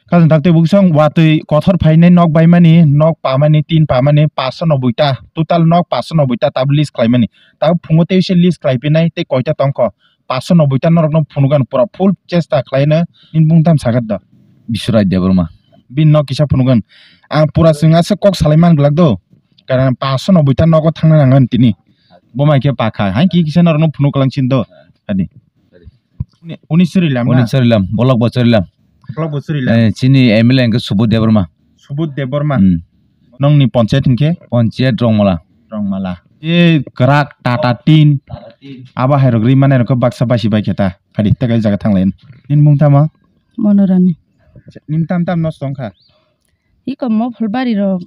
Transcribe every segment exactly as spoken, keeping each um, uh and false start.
Khajang tak tei buksong watwi kothor phainai nok baimani, nok pamani, tin pamani, paanch sho noboi ta, total nok paanch sho noboi ta tabuk list khlaimani. Tabuk phungo tei se list khlai pinai tei koita tongkho. Paanch sho noboi ta norokno phunugan pura full chesta khlaino, nini bumung tamo sakha da? Biswrai Debbarma. Bini nok kisa phunugan. Ang pura chwng aswk kok salai man glak do. Karon paanch sho noboi ta nogo thangna nangan tini. Bo mai khe pakha. Hai ki kisa norokno phunuk lang sin do. Ani. Uni, uni chwrwi lam na? Uni chwrwi lam, bolok bo chwrwi lam. Bolok bo chwrwi lam. Eh, chini M L A hwnkhe Subodh Debbarma. Subodh Debbarma. Hmm. Nongni ponchayat hwnkhe? Ponchayat Rongmala. Rongmala. E kwrak Tata tin. Tata tin. Abo hai rok ri mane rok baksa basi bai khe ta. Phadi ta kai jaga thang lai. Nini bumung tamo? Monorani. Nini tam tam nos tong kha? Iko mo phulbari rok.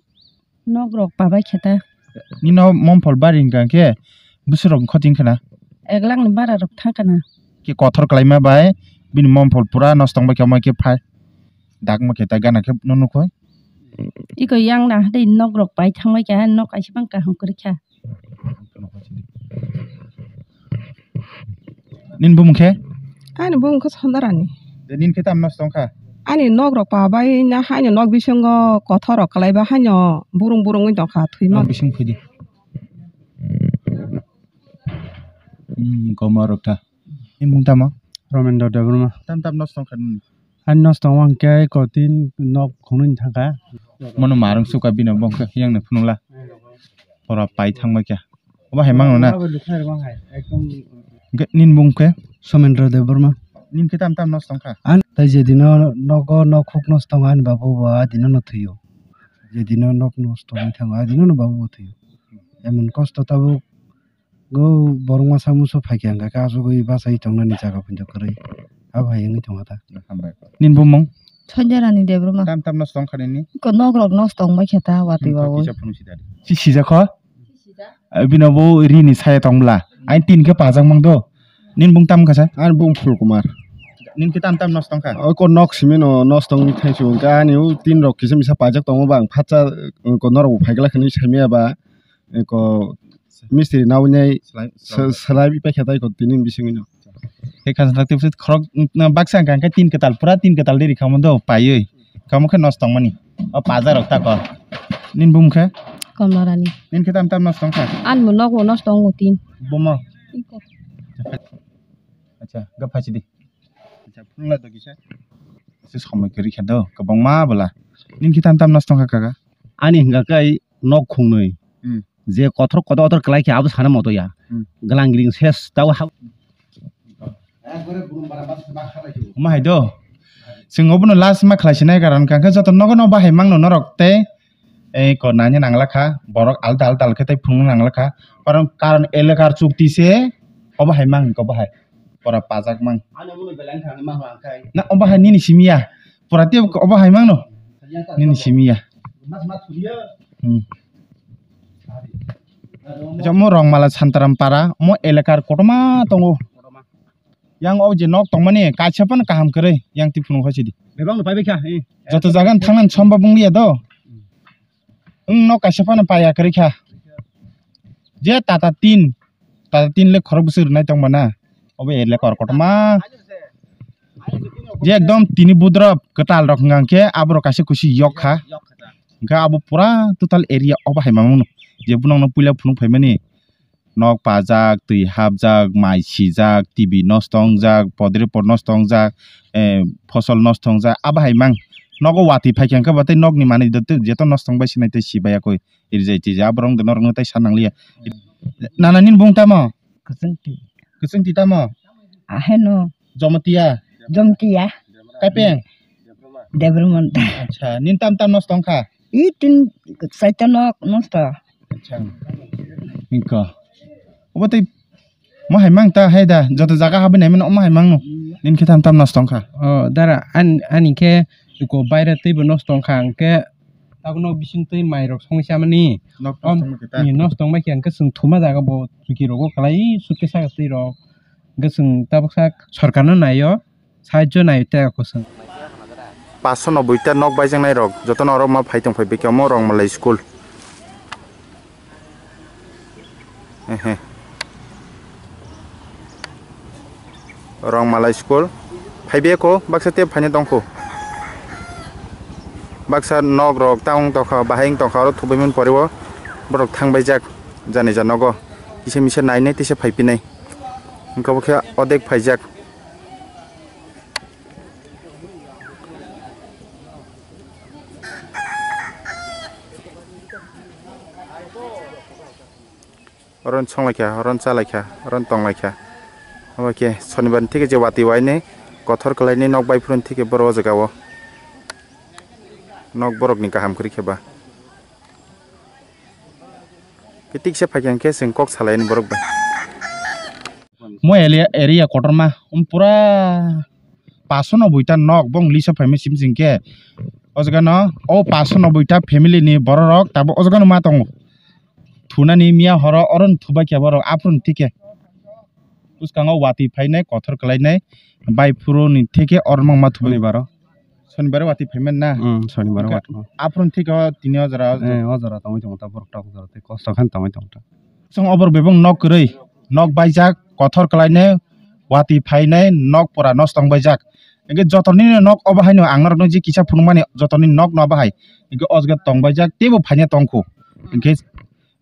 Nok rok pabai khe ta. Nino momphol bari hwnkha khe bwswk rok khoti wngkha na? Ek lakh ni bara rok thang kha na. Khe kothor khlaima bai bini momphol pura nosto wngbai khe, omo khe phai dakma khe ta gana khe no nukhoi. Iko yang na hade nok rok pai thangbai kha, nok kaisa bang kaham kwrwi kha. Nini bumung khe? Ani bumung khe Sondarani. De nini khe tam nosto wngkha? Ani nok rok pabai na haino nok bisingo kothor rok kwlaiba haino burung burung wng tongkha thwima. Nok bising phudi. Hmm, koma rok ta. Nini bumung tamo? Romendra Debbarma. Tam tam nosto wngkha nini? Ani nosto wngkha khe iko tin nok khunui thangkha. Mono marung suka bino bongkha yang ni phunula. Pora pai thangbai kha. Obo hai mangno na? Abo lukha rwma hai, ekdom. Hwnkhe nini bumung khe? Somendra Debbarma. Nini khe tam tam nosto wngkha? An, tai je dino nogo nok huk nosto wngo ani babu bo a dino no thwio. Je dino nok nosto wngwi thango, a dino no babu bo thwio. Emon kosto tabuk go borok masa musu phaikha hwnkha khe asugwi bachai tongnani jaga phunjak kwrwi. Abo hai wngwi tongkha ta. Hambai. Nini bumung? Sanjarani Debbarma. Tam tam nosto wngkha nini? Ko nok rok nosto wngbai khe ta watwi. Hmm, babu. Kisa phunuk si dadi. Si sijak kho? Sijak. Bino bo rini saya tong bla. Ain tin khe pajak mang do. Nini bumung tam kha sa? Ani bumung Phul Kumar. Nini khe tam tam nosto wngkha? O ko nok simi no nosto wngwi thangsu wngkha ani u tin rok kisa misa pajak tongo bang phatsa, uh, ko norok bo phaikla khani saimaya ba. Eko mistri nawi nai. Slai, se-, slai. Slai pai khe tai ko tini bisingwi no. He khan sak tip khorok, mm, baksa hwnkha khe tin kwtal, pura tin kwtal de rikha mondo paiwi. Kamo khe nosto wngmani. O pajar rok ta ko. Nini bumung khe? Komlarani. Nini khe tam tam nosto wngkha? Ani bo nok bo nosto wngo tin. Bomo? Iko. Acha, ga phachi di. Acha, phunla do kisa. Se somoi kwrwi kha do, kwbangma bwla. Nini khe tam tam nosto wngkha kaka? Ani hwnkha khe nok khungnwi. Hmm. Je kothor kotor kotor kwlai khe abo sana moto ya. Hmm. Glang gring ses tao ha. Omo hai do. Chwng obono last ma khlai sinai karon hwnkha khe joto nogo no bahai mangno norok tei, eh, ko nani nangla kha, borok alda alda khe tei phunukna nangla kha. Karon, karon elakar chukti se obo hai mang ko bahai. Pora pajak mang. Na obo hai nini simi ya. Pora tei obo hai mangno. Nini simi ya. Hmm. Acha, omo Rongmala Santaram para, omo elakar kotorma tongo. Yang o je nok tongmani kaisa phano kaham kwrwi, yang twi phunuk kha sidi. Bebak no paibai kha, eh. Joto jaga no thangna somba bung liya do. Wng nok kaisa phano paiya kwrwi kha. Je Tata tin, Tata tin le khorok bwswk rwnai tongma na. Obo elakar kotorma. Je ekdom tini budra kwtal rok hwnkha khe aborok kaisa kusi yok kha. Hwnkhe abo pura total area obo hai mangno. Je bono puila phunuk phaimani. Nok pajak, twi hapjak, mai sijak, T V nosto wngjak, podre pod nosto wngjak, eh, phosol nosto wngjak, abo hai mang. Nogo watwi phaikha hwnkhe bo tei nokni manwi do tei jeto nosto wngbai sinai tei sibaiya koi. Iri jai twi ja borok wngde norokno tei sa nangliya. Nana nini bung tamo? Kwchwng twi. Kwchwng twi tamo? Aheno. Jomotiya? Jomtiya. Kaipeng? Debrumonta. Acha, nini tam tam nosto wngkha? I tin chaita nok nosto. Acha. Hingkha. Obo tei mo hai mang ta hai da, joto jaga habwi naimano omo hai mangno. Nini khe tam tam nosto wngkha? O, dara, an-, ani khe iko baire teibo nosto wngkha, hwnkhe tabuk nok bising twi mai rok songwi chamani. Nok nosto wngkha ta? Nosto wngbai khe, hwnkhe chwng thuma jaga bo chuki rogo kwlai, suitcase saka twi rok. Hwnkhe chwng tabuk sak sorkarno naio. Sahajyo nai tei ako chwng. Paanch sho noboi ta nok baijaknai rok jotono oro ma phai tong phai bikhe omo Rongmalai school. Ehe. Rongmalai school. Phai bikhe baksa tei phaina tong kho. Baksa nok rok ta wng tongkha, bahai wng tongkha, oro thubui mani pore o borok thang baijak jani ja nogo. Kisa misa nainai teisa phai pinai. Wngkha bo khe odek phaijak. Oro songlaikha, oro chalaikha, oro tonglaikha. Obo khe sonibar ni thike je watwi wainwi kothor kwlainwi nok bai phuru thike borok o jaga o nok borok ni kaham kwrwi khe ba. Khe tiksa phaikha hwnkhe chwng kok salaini borok bai. Mo area, area kotorma, um, pura paso noboi ta nok bong lisa phaima sim sing khe. O jaga no, o paso noboi ta family ni borok rok tabuk o jaga no ma tongo. Thunani miya horo oro no thubai khe borok aphuru thike. Bwskango watwi phainai, kothor kwlainai, bai phuru ni thike oro no ma thubai baro. Sonibaro watwi phaiman na? Hmm, sonibaro watwi. Aphuru thike o tini o jora o. Eh, o jora tongwi tongo ta borok ta o jora tei kosto khan tongwi tongo ta. Chwng o borok bebak nok kwrwi, nok baijak, kothor kwlainai, watwi phainai, nok pura nosto wng baijak. Hwnkhe joto nini nok obo haino ang norokno je kisa phunukmani joto nini nok no obo hai. Hwnkhe o jaga tong baijak teibo phaina tongkhu. Hwnkhe,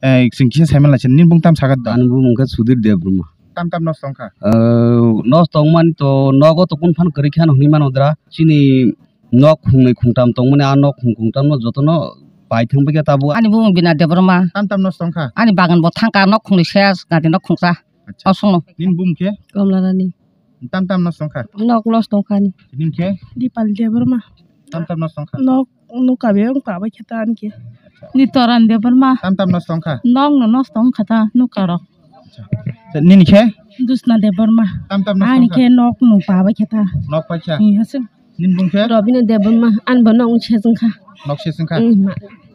eh, chwng kisa saiman laisa nini bumung tam sakha da? Ani bumung khe Sudhir Debbarma. Tam tam nosto wngkha? Eh, nosto wngmani to nogo to kung phan kwrwi khe ano hwnwi mano dra. Chini nok khungnwi khungtam tongmani, a nok khung khungtamno jotono pai thang bai khe tabuk. Ani bumung Bina Debbarma. Tam tam nosto wngkha? Ani bagan bo thangkha, nok khungnwi ses, gari nok khungsa. Acha. Osongno. Nini bumung khe? Komlarani. Tam tam nosto wngkha? Nok nosto wngkha ni. Nini khe? Dipali Debbarma. Tam tam nosto wngkha? Nok nukha be wngkha bai khe ta ani khe. Nitoran Debbarma. Tam tam nosto wngkha? Nok no nosto wngkha ta nukha rok. Acha. Nini khe? Dusna Debbarma. Tam tam nosto wngkha? Ani khe nok nukha bai khe ta. Nok paikha? Ni hasing. Nini bumung khe? Robina Debbarma, ani bo nok se wngkha. Nok se wngkha? Mm, ma.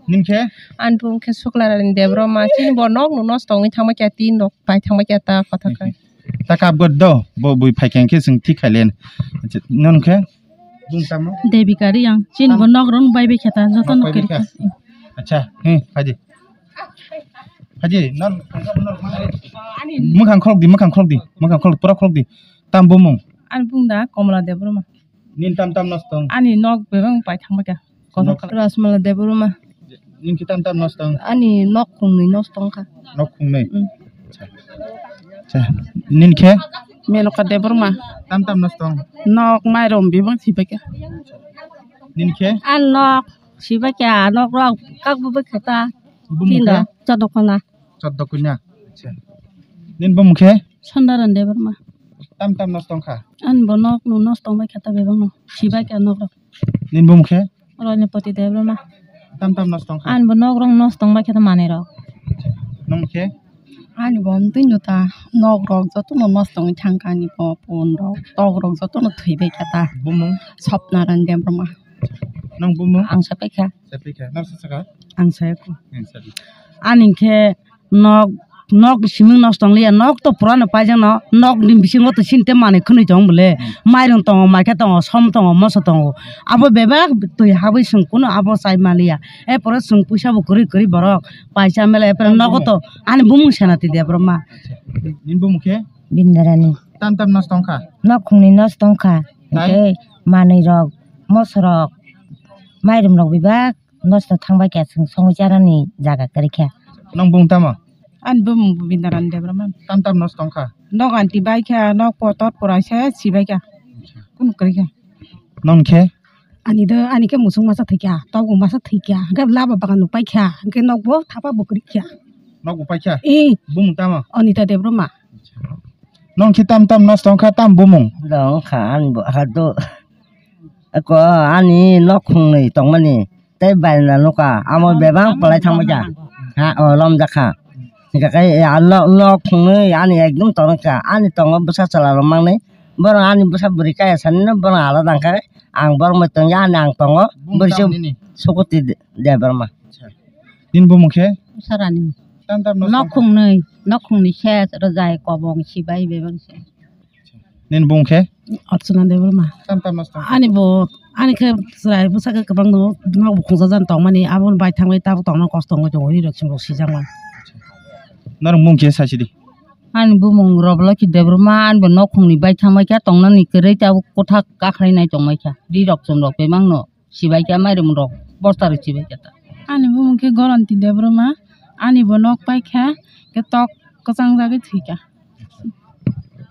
Nini khe? Ani bumung khe Suklarani Debbarma, chini bo nok no nosto wngwi thangma khe tin rok pai thangma khe ta kotha khai. Ta kap gor do, bo bui phai khe hwnkhe chwng thik khai len. Acha, non khe? Bumung tamo? Devi Kariyang, chini bo nok rok bai bai khe ta, joto nok nok bai bai khe. Acha, he, phaidi. Phaidi, non. Mwkhang khulok di, mwkhang khulok di, mwkhang khulok, pura khulok di. Tam bumung? Ani bumung da Komla Debbarma. Nini tam tam nosto wng? Ani nok bebak pai thangma khe. Kotor nok kala. Rasmala Debbarma. Nini khe tam tam nosto wng? Ani nok khungnwi nosto wngkha. Nok khungnwi? Mm. Acha. Acha. Nini khe? Menoka Debbarma. Tam tam nosto wng? Nok mairum bebak sibai kha. Nini khe? Ani nok sibai kha, nok rok kak bebak kha ta. Bumung khe? Tinda, Chodokona. Chodokona. Acha. Nini bumung khe? Sondaran Debbarma. Tam tam nosto wngkha? Ani bo nok no nosto wngbai kha ta bebak no. Sibai kha nok rok. Nini bumung khe? Roinopoti Debbarma. Tam tam nosto wngkha? Ani bo nok rok nosto wngbai kha ta manwi rok. Nong khe? Ani bo amtwi no ta nok rok joto no nosto wngwi thangkha ani bo pon rok tok rok joto no thwibai kha ta. Bumung? Sopnaran Debbarma. Nong bumung? Ang sapai kha. Sapai kha. Nang sa saka? Ang saya kho. Ang sa. Ani khe nok, nok siming nosto wng liya, nok to pura no paijak no, nok ni bisingo to sini te manwi khwnwi tong bole, hmm, mairung tongo, maikhe tongo, som tongo, moso tongo, abo bebak twi habwi chwng kunu abo chai maliya, e pore chwng puisa bo kwrwi kwrwi borok paisa mele, e pore nogo to ani bumung Senati Debbarma. Nini bumung khe? Bindarani. Tam tam nosto wngkha? Nok khungni nosto wngkha, tai? Hwnkhe manwi rok, moso rok, mairum rok bebak. Nosto thangbai kha, chwng songwi chanani jaga kwrwi kha. Nong bumung tamo? Ani bumung Bindaran Debbarma. Tam tam nosto wngkha? Nok anti bai kha, nok potor porai se sibai kha. Kunu kwrwi kha. Nong khe? Ani do, ani khe musuk masa thwi kha, tok bo masa thwi kha, hwnkhe laba bagan bo pai kha, hwnkhe nok bo thapa bo kwrwi kha. Nok bo pai kha? Ee. Bumung tamo? Anita Debbarma. Nong khe tam tam nosto wngkha, tam bumung? Dong kha, ani bo ha do. Eko ani nok khungnwi tongmani tei baina nukha, amo bebak palai thangbai kha. Ha, o lomjak kha. Hingkha khe a nok, nok khungnwi ani ekdum tongkha. Ani tongo bwsa chwla rok mangnwi. Borok ani bwsa bwrwi kaya sanino borok alada wngkha. Ang borok bai tongya ani ang tongo. Bumung bwrwi tamo nini? Sukuti De-, Debbarma. Nini bumung khe? Sarani. Tam tam nok khungnwi, nok khungnwi se rwjai kobong sibai bebak se. Nini bumung khe? Archana Debbarma. Tam tam nosto wngkha? Ani bo, ani khe chwrai bwsa khe kwbang no, nok bo khungsa jan tongmani, abo bai thangwi tabuk tongna kosto wngwi tongo, ri rok song rok sijak man. Norok mung khe saisidi? Ani bumung Roboloki Debbarma, ani bo nok khungni bai thangbai kha, tongnani kwrwi tabuk kwthak kakhlai nai tongbai kha, ri rok chum rok bebak no. Sibai kha mairum rok. Borta rwchibaikhata. Ani bumung khe Goranti Debbarma, ani bo nok paikha, khe tok kwchangjagwi thwikha.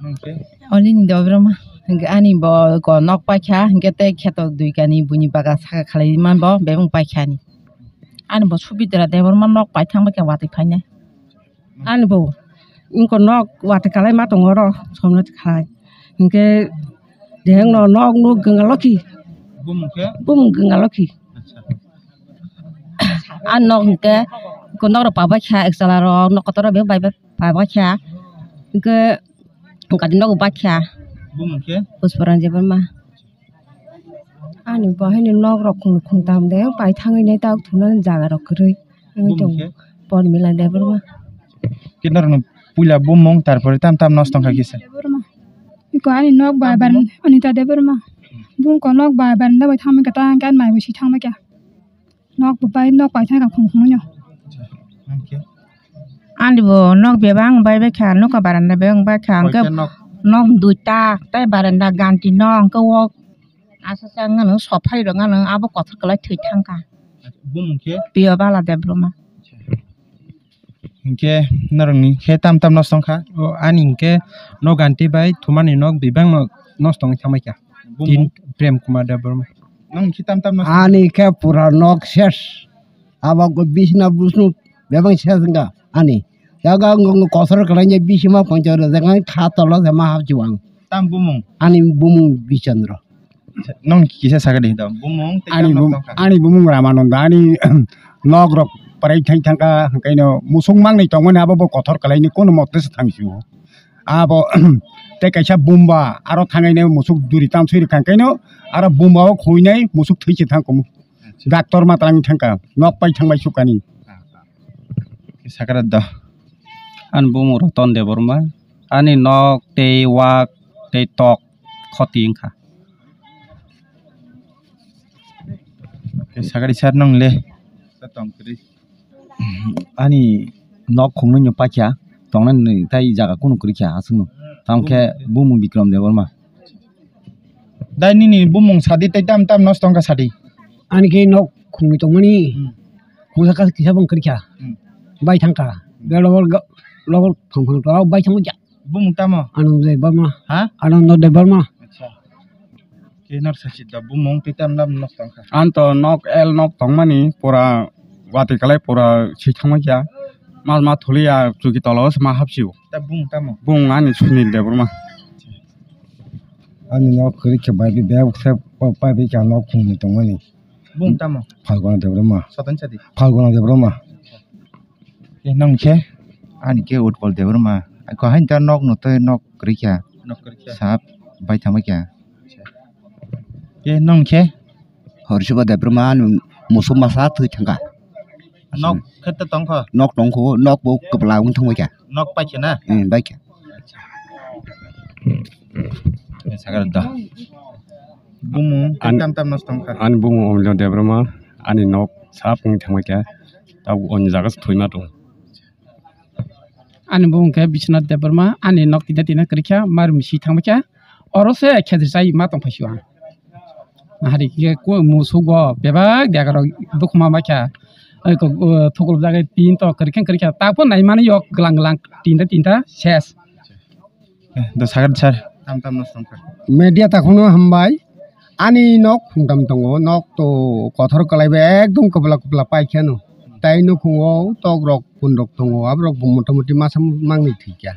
Nwng khe? Olini Debbarma, hwnkhe ani bo ko nok paikha, hwnkhe tei kheto duikani buini baga saka khalai manbo bebung paikha ani. Ani bo Subidra Debbarma nok paithang baikha watwi phainai. Ani bo wngkha nok watwi kalai ma tongo oro somnati khalai. Hinkhe dehengno nok nuk gwnga loki. Bumung khe? Bumung gwnga loki. Acha. Ani nok hinkhe nok rok pabai kha, ekchala rok nok kotor rok bai bai pabai kha. Hinkhe gari nok bai kha. Bumung khe? Puspora Debbarma. Ani bo haino nok rok khung khung tam de pai thangwi nai tak thunani jaga rok kwrwi wngwi tongo. Bumung khe? Pormila Debbarma. Khe norokno puila bumung, tarpore tam tam nosto wngkha kisa. Debbarma. Iko ani nok bai bar Anita Debbarma. Bung ko nok bai baranda bai thangwi kata kan mai bai si thangwi kya. Nok bo bai nok pai thangwi khung khung nyo. Ani bo nok bebak wng bai bai kha, nok baranda bebak wng bai kha, hwnkhe nok duita tei baranda ganti no hwnkhe o aswk wngmano sophai rok wngmano abo kothor kwlai thwi thangkha. Bumung khe? Piyo Bala Debbarma. Hwnkhe norokni khe tam tam nosto wngkha? O ani hwnkhe nok ganti bai thumani nok bebak no nosto wngwi thangbai kha. Bumung? Tin Prem Kumar Debbarma. Nang khe tam tam nosto? Ani khe pura nok ses. Abo ko bisna busnu bebak ses wngkha ani. Yago ang kothor kwlaini bisima poncho rwjak ang kha tolo se ma hapchu ang. Tam bumung? Ani bumung Bichandra. Nang kisa sakha de da bumung tei ani tam bum-, nok tongkha? Ani bumung Ramananda, ani nok rok parai thang thangkha, hwnkhe no musuk mangni tongmani abo bo kothor kwlaini kono mote se thangsu. Abo tei kaisa bumba aro thangaini musuk duri tam sui rwkha, hwnkhe no aro bumba o khuinai musuk thwi se thang kumu. Doctor ma twlang thangkha, nok pai thangbai sukani. Sakha da. Ani bumung Ratan Debbarma, ani nok tei wak tei tok khoti wngkha. Sakari sar nong le. Ani nok khungno nyo pakya, tongnani tai jaga kunu kwrwikha aswkno. Tamkhe bumung Bikram Debbarma. Dai nini bumung sadi tei tam tam nosto wngkha sadi. Ani khe nok khungni tongmani. Hmm. Khungsa kasa kisa bung kwrwikha. Hmm. Bai thangkha. Be lobor ga-, lobor phang phang to bai thangkha. Bumung tamo? Anando Debbarma. Ha? Anando Debbarma. Acha. Khe nor sachit da bumung tei tam nam nok tongkha. Anto nok el nok tongmani pura watwi kalai pura si thangma kya. Mas ma thuli ya chuki tolo se ma hapsio. Ta bumung tamo? Bumung ani Sunil Debbarma. Ani nok kwrwi khe bai bi bag se pa, pa bi kya nok khungni tongmani. Bumung tamo? Phalguna Debbarma. Soton sadi? Phalguna Debbarma. Khe nong khe? Ani khe Utpal Debbarma. Ko hain ta nok no tei nok kwrwi kha. Nok kwrwi kha. Sap bai thangma kha. Khe nong khe? Horsiba Debbarma, ani musuk masa thwi thangkha. Nok khe ta tongkha? Nok tongkho, nok bo kwbla wng thangbai kha. Nok pai khe na? Hmm, bai kha. Sakha da. Bumung tei tam tam nosto wngkha. Ani bumung Omilo Debbarma, ani nok sap wng thangbai kha. Tabuk oni jaga se thwima tongo. Ani bumung khe Biswanath Debbarma, ani nok tina tina kwrwi kha, mar misi thangbai kha. Oro se khejir chai ma tong phai sio ang. Hari khe ko musuk bo bebak jaga rok bukhuma bai kha. Oi ko, o, thuklop jaga tin to kwrwi khe kwrwi kha. Tapo nai mani yok glang glang tinta tinta ses. Eh, do sakha sar. Tam tam nosto wngkha. Media takhukno hambai. Ani nok khungtam tongo, nok to kothor kwlaiba ekdom kwbla kwbla pai kheno. Tai nukhungo tok rok pun rok tongo, aborok bo motamuti masa mangni thwikya.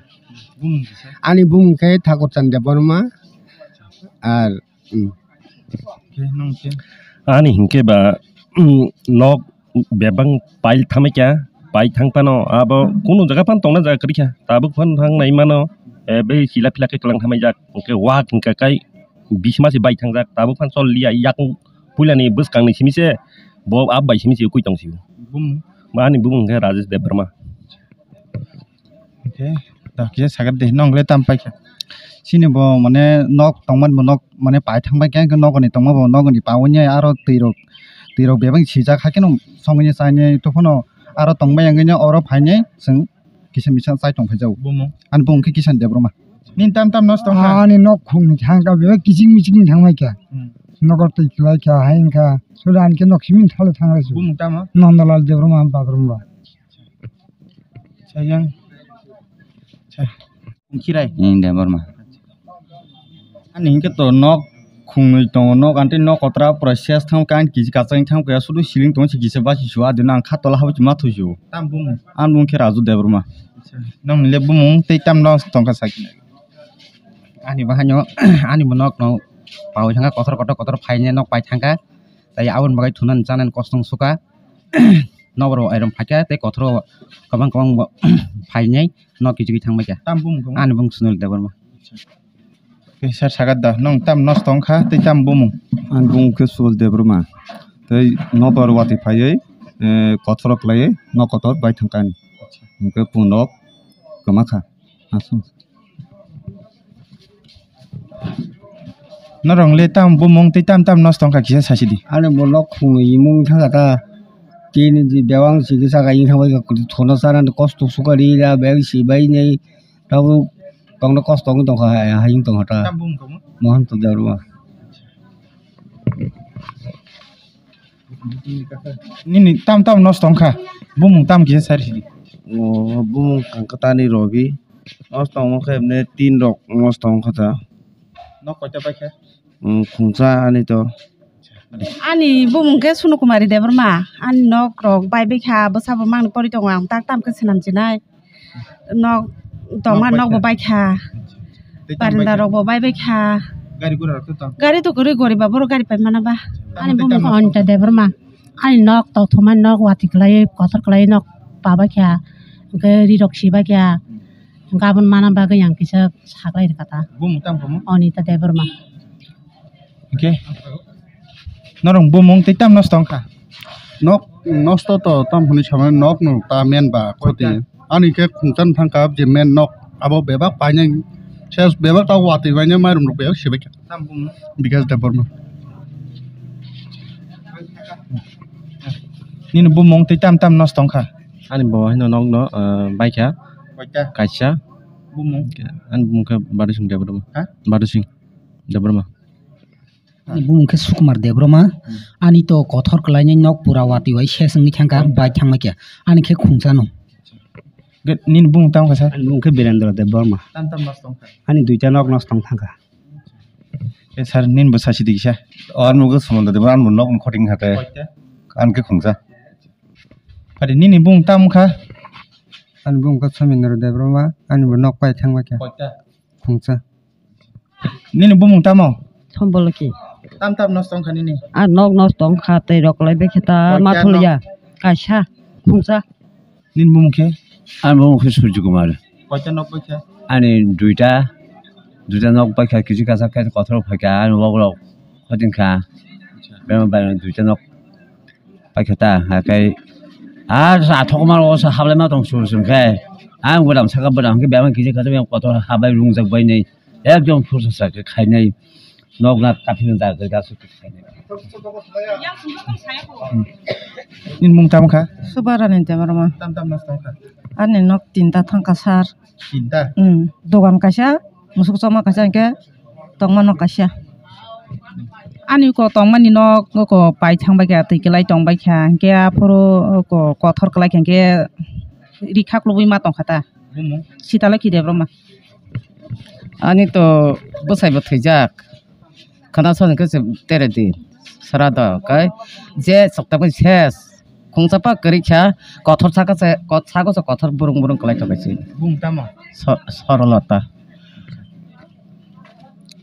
Bumung kisa? Ani bumung khe Thakur Chand Debbarma. Ar, um. Khe nong khe? Ani hinkhe ba, um, nok bebak pai thangbai kha, pai thang phano abo kunu jaga phano tongna jaga kwrwi kha, tabuk phano thang nai mano, eh, bai chila phila khe twlang thamai jak, hwnkhe wak hwnkha kai bisma se bai thang jak, tabuk phano chol liya, yakung puila ni bwskang ni simi se bo ab bai simi se ukui tong sio. Bumung? Ani bumung hwnkhe Rajesh Debbarma. Hwnkhe, da kisa sakha de, nong le tam pai kha? Chini bo mane nok tongmani bo nok mane pai thang bai kha, hwnkhe nokni tongma bo nokni paui aro twi rok, twi rok bebak sijak, hakhe no songwi chai nai, to phano aro tong bai wngwi oro phai nai chwng kisa misa chai tong phai jago. Bumung? Ani bumung khe Kisan Debbarma. Nini tam tam nosto wngkha? Ani nok khungni thang kha, bebak kiching miching thang bai kha. Hmm. Nogo twi kwlai kha, hai wngkha. Suda ani khe nok simi thale thanglai su. Bumung tamo? Nandalal Debbarma Bagrum ba. Sayang. Sa-, Khirai. Ing Debbarma. Ani hinkhe to nok khungnwi tongo, nok antei nok kotra pura ses thang khe ani kisi kachang thang khe sudu siling tongo se kisa basi su adino ang kha tola habwi ma thwi su. Tam bumung? Ani bumung khe Raju Debbarma. Acha. Nokni le bumung tei tam no tongkha sakhe. Ani bo haino ani bo nok no pawi thangkha kotor kotor kotor phainai nok pai thangkha. Tai aboni bagwi thunani chanani kosong sukha. Nokbar bo airam phaikha tei kothoro kwbang kwbang bo phainai nok kichigwi thangbaikha. Tam bumung kwbang? Ani bumung Sunil Debbarma. Khe sir sagat da, nwng tam nosto wngkha tei tam bumung? Ani bumung khe Sunil Debbarma. Tei nokbar watwi phaiwi, eh, kothoro kwlaiwi nok kotor bai thangkha ani. Hwnkhe bumung nok kwmakha. Aswk. Norok le tam bumung tei tam tam nosto wngkha kisa sasi di. Ani bo nok khungni imung thangkha ta. Tini di bewang sigi saka ing thangbai ka thona sana kosto sukari ra bag si bai nei. Tabuk tongna kosto wng tongkha hai, hai wng tongkha ta. Tam bumung tongmo? Mohan to Debbarma. Nini tam tam nosto wngkha. Bumung tam kisa sari sidi. O bumung kangkatani Robi. Nosto wngkha emne tin rok nosto wngkha ta. Nok koita paikha? Mm, khungsa ani to. Ani bumung khe Sunu Kumari Debbarma. Ani nok rok bai baikha, bwsa bo mangni pori tongo, ang tak tam khe swnam chinai. Nok tongma nok bo baikha. Tei tamo barinda baikha? Rok bo bai baikha. Gari gura rok tei tamo? Gari to kwrwi, goriba borok gari pai mana ba. Tamo ani tei bumung tamo khe Anita Debbarma. Ani nok tokthoma nok watwi kwlai, kotor kwlai nok pa baikha. Hwnkhe ri rok si baikha. Hwnkhe aboni mana bagwi ang kisa saklai rwkha ta. Bumung tamo khe mo? Anita Debbarma. Hwnkhe norok bumung tei tam nosto wngkha? Nok nosto to tam hwnwi samani nok no ta men ba khoti. Koita? Ani khe khungchan thangkha je men nok abo bebak painai ses bebak ta watwi bainai mairum rok bebak sibaikha. Tam bumung? Bikash Debbarma. Nini bumung tei tam tam nosto wngkha? Ani bo haino nokno, ah, baikha. Koita? Kaisa. Bumung? Ani bumung khe Badusing Debbarma. Ha? Badusing Debbarma. Ani bumung khe Sukumar Debbarma. Hmm. Ani to kothor kwlainai nok pura watwi bai ses wngwi thangkha, hmm, bai thangma khe. Ani khe khungchano. Ge-, nini bumung tamo khe sir? Ani bumung khe Birendra Debbarma. Tam tam nosto wngkha? Ani duita nok nosto wng thangkha. Khe sir, nini bo sasi di kisa. O, ani bumung khe Sumanta Debbarma, ani bo nok wng khoting kha te. Koita? Ani khe khungsa. Pari nini bumung tamo kha? Ani bumung khe Somendra Debbarma, ani bo nok pai thangma khe. Koita? Khungsa. Nini bumung tamo? Thomboloki. Tam tam nosto wngkha nini? A nok nosto wngkha, tei rok lai bai khe ta. Koita ma thulya nok? Kaisa, khungsa. Nini bumung khe? Ani bumung khe Surjo Kumar. Koita nok bai khe? Ani duita, duita nok bai kha, kisi kasa khe kothor phai kha, ani wak rok khoting kha. Acha. Bema bai duita nok. Paikha ta, hakai, a, sa thokma o sa hablai ma tong sur sur khe. Ang bodam saka bodam khe bebak kisi kata yang kotor habai rungjak bai nei. Ekdom phursa sa khe khainai. Nok na kaphi na da ga su khe khainai. Hmm. Nini bumung tamo kha? Subarani Debbarma. Tam tam nosto wngkha? Ani nok tinta thangkha sir. Tinta? Hmm. Dogan kaisa, musuk choma kaisa, hwnkhe tongma nok kaisa. Ani ko tongmani nok ko pai thangbai kha, twi kwlai tongbai kha, hwnkhe aphuru ko kothor kwlai kha, hwnkhe ri khaklubui ma tongkha ta. Bumung? Sitala Kidebro ma. Ani to bwsai bo thwijak. Khana soni khe se tere di. Sara do kai je sokta bai ses. Khungsa pa kwrwi kha, kothor saka se, kot-, sako se kothor burung burung kwlai tongkha se. Bung tamo? So-, Sorolata.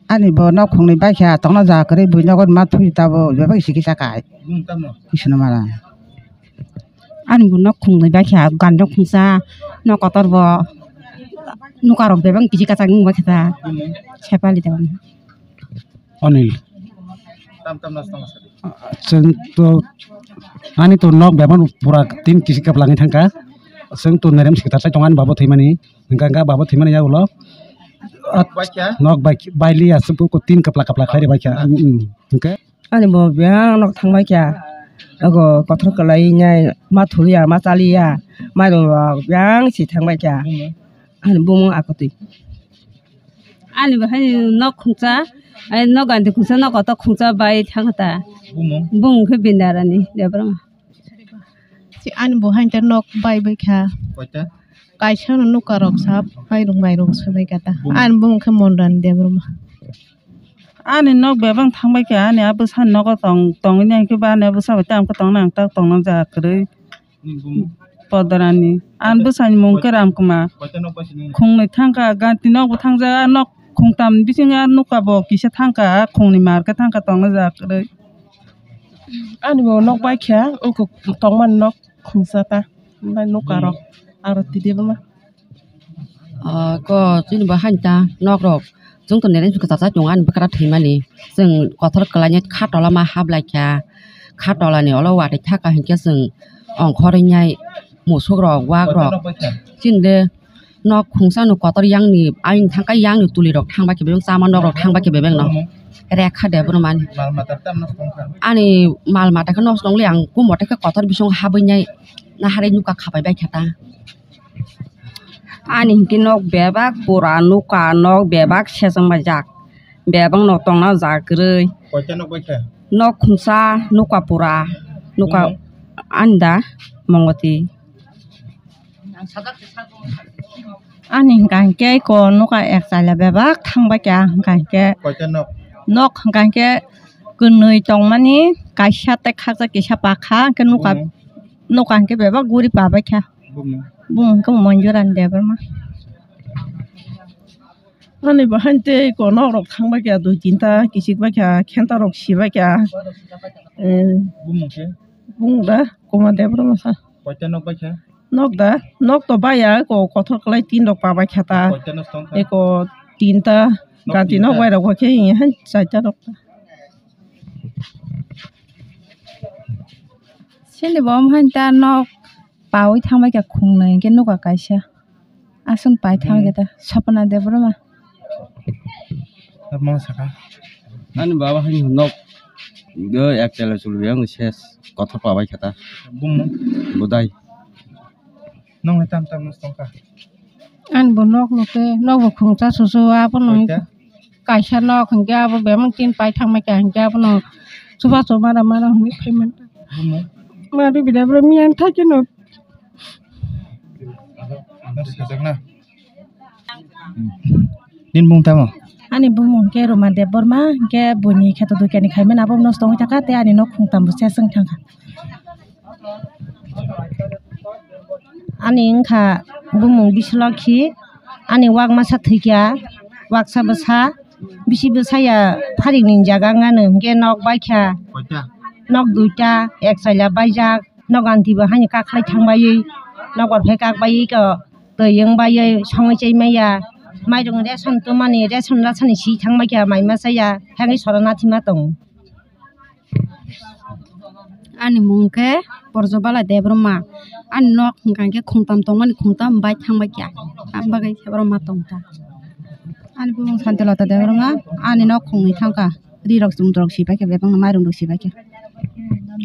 Ani bo nok khungni bai kha, tongna ja kwrwi buino gon ma thui tabo, bebak siki sakai. Bung tamo? Kisno mara. Ani bo nok khungni bai kha, ganjok khungsa, nok kotor bo, nukarok bebak kisi kachak wng bai kha ta. Bung? Sepali tamo. Anil. Tam tam nas tong sadi. Chwng to, ani to nok bebak pura tin kisi kaplangwi thangkha. Chwng to nerem sikithar sai tongo ani babo thwimani. Hwnkha hwnkha babo thwimani yagulo. Nok bai kha? Nok bai, bai liya, chwng ko tin kapla kapla khlai bai kha. Mm, mm. Hwnkhe? Ani bo biyang nok thang bai kha. Ogo kothor kwlai nai ma thuliya, ma chaliya. Mai rok biyang si thang bai kha. Ani bumung akotwi. Ani bo haino nok khungsa, Ai nok ganti khungsa nok kotor khungsa bai thang ta. Bumung? Bumung khe Bindarani Debbarma. Si ani bo hain te nok bai bai kha. Koita? Kaisa no nuka rok sap mairung mairung swi bai kha ta. Bumung? Ani bumung khe Mondrani Debbarma. Ani nok bebak thang bai kha, ani a bwsa nogo tong tongwi nai khe ba ani a bwsa bai tam khe tong nang ta tong nang ja kwrwi. Podarani. Ani bwsani mung khe Ramkuma. Khungnwi thangkha, ganti nok bo thangjak, a nok khungtam bisingo a nuka bo kisa thangkha, a khungni mar khe thangkha tongna jak kwrwi. Ani bo nok bai kha, wngkuk tongmani nok khungsa ta, bai nuka rok aro twi debma. Ah, ko chini bo hain ta nok rok. Chwng to nini kwchar chai tongo ani bwkra thwimani. Chwng kothor kwlainai kha tola ma hap lai kha. Kha tolani ulo watwi thaka hinkhe chwng ongkhorwi nai musuk rok, wak rok. Chini de nok khungsa no kotor yang ni ayang thangkha, yang ni tuli rok thang bai khe bebak chama nok rok thang bai khe bebak no. Rekha de bono mani. Ani mal mata khe nosto wngle ang kumo tei khe kotor bising habwi nai naharwi nuka khapai bai khe ta. Ani hinkhe nok bebak pura nuka, nok bebak sejeng bai jak, bebak no tongna jak kwrwi. Koita nok bai kha? Nok khungsa, nuka pura, nuka. Bumung? Ani da Mongoti. Ani hinkha hinkhe ko nuka ek chaila bebak thang bai kha hinkha hinkhe. Koita nok? Nok hinkha hinkhe kwnwi tongmani, kaisa tei khaksa kisa pakha hinkhe nuka. Bumung? Nuka hinkhe bebak guri pa bai kha. Bumung? Bumung hinkhe Monjurani Debbarma. Ani bo hain tei ko nok rok thang bai kha, dui tinta kichik bai kha, khenta rok si bai kha. Eh, bumung khe? Bumung da Kuma Debbarma sa. Koita nok bai kha? Nok da, nok to bai ya, ko kothor kwlai tin rok pa bai kha ta. Koita nok tong kha? Eko tinta, ganti nok bai rok khe hain chaita rok ta. Sini bo hain ta nok pawi thang bai kha khungnwi hinkhe nuka kaisa. Aswk pai thang khe ta Sapna Debbarma. Tamo saka. Ani baba hai nok do ek tala chul yang ses kothor pa bai kha ta. Bumung? Budai. Nong tam tam nos tongka. Ani bo nok no khe nok bo khungsa susu abono. Koita? Kaisa nok hinkhe abo bebak tin pai thang bai kha hinkhe abono chuba chuba mara mara hwnwi phai man. Bumung? Mari bida bro miyan thai khe no. Nini bumung tamo? Ani bumung khe Ruma Debbarma, hinkhe buini kheto dui kani khaimani abo nosto wngwi thangkha, tei ani nok khungtam bo seswng thangkha. Ani wngkha bumung Bislokhi, ani wak masa thwikha, waksa bwsa, bisi bwsaya pharik ni jaga wngano, hinkhe nok baikha, nok duita, ek chaila baijak. Nok ganti bo haino kakhlai thang baiwi, nokbar phai kak baiwi ko twi wng baiwi songwi chai maya. Mairung ration twmani, ration rasani si thang bai kha, mai ma chaya, thangwi sora nathi ma tongo. Ani mung khe Porjobala Debbarma. Ani nok hwnkha khe khungtam tongmani, khungtam bai thang bai kha, am bagwi khe borok ma tong kha. Ani bumung Santilata Debbarma, ani nok khungni thang kha. Ri rok chum rok si pai khe, bebak no mairung rok si pai khe.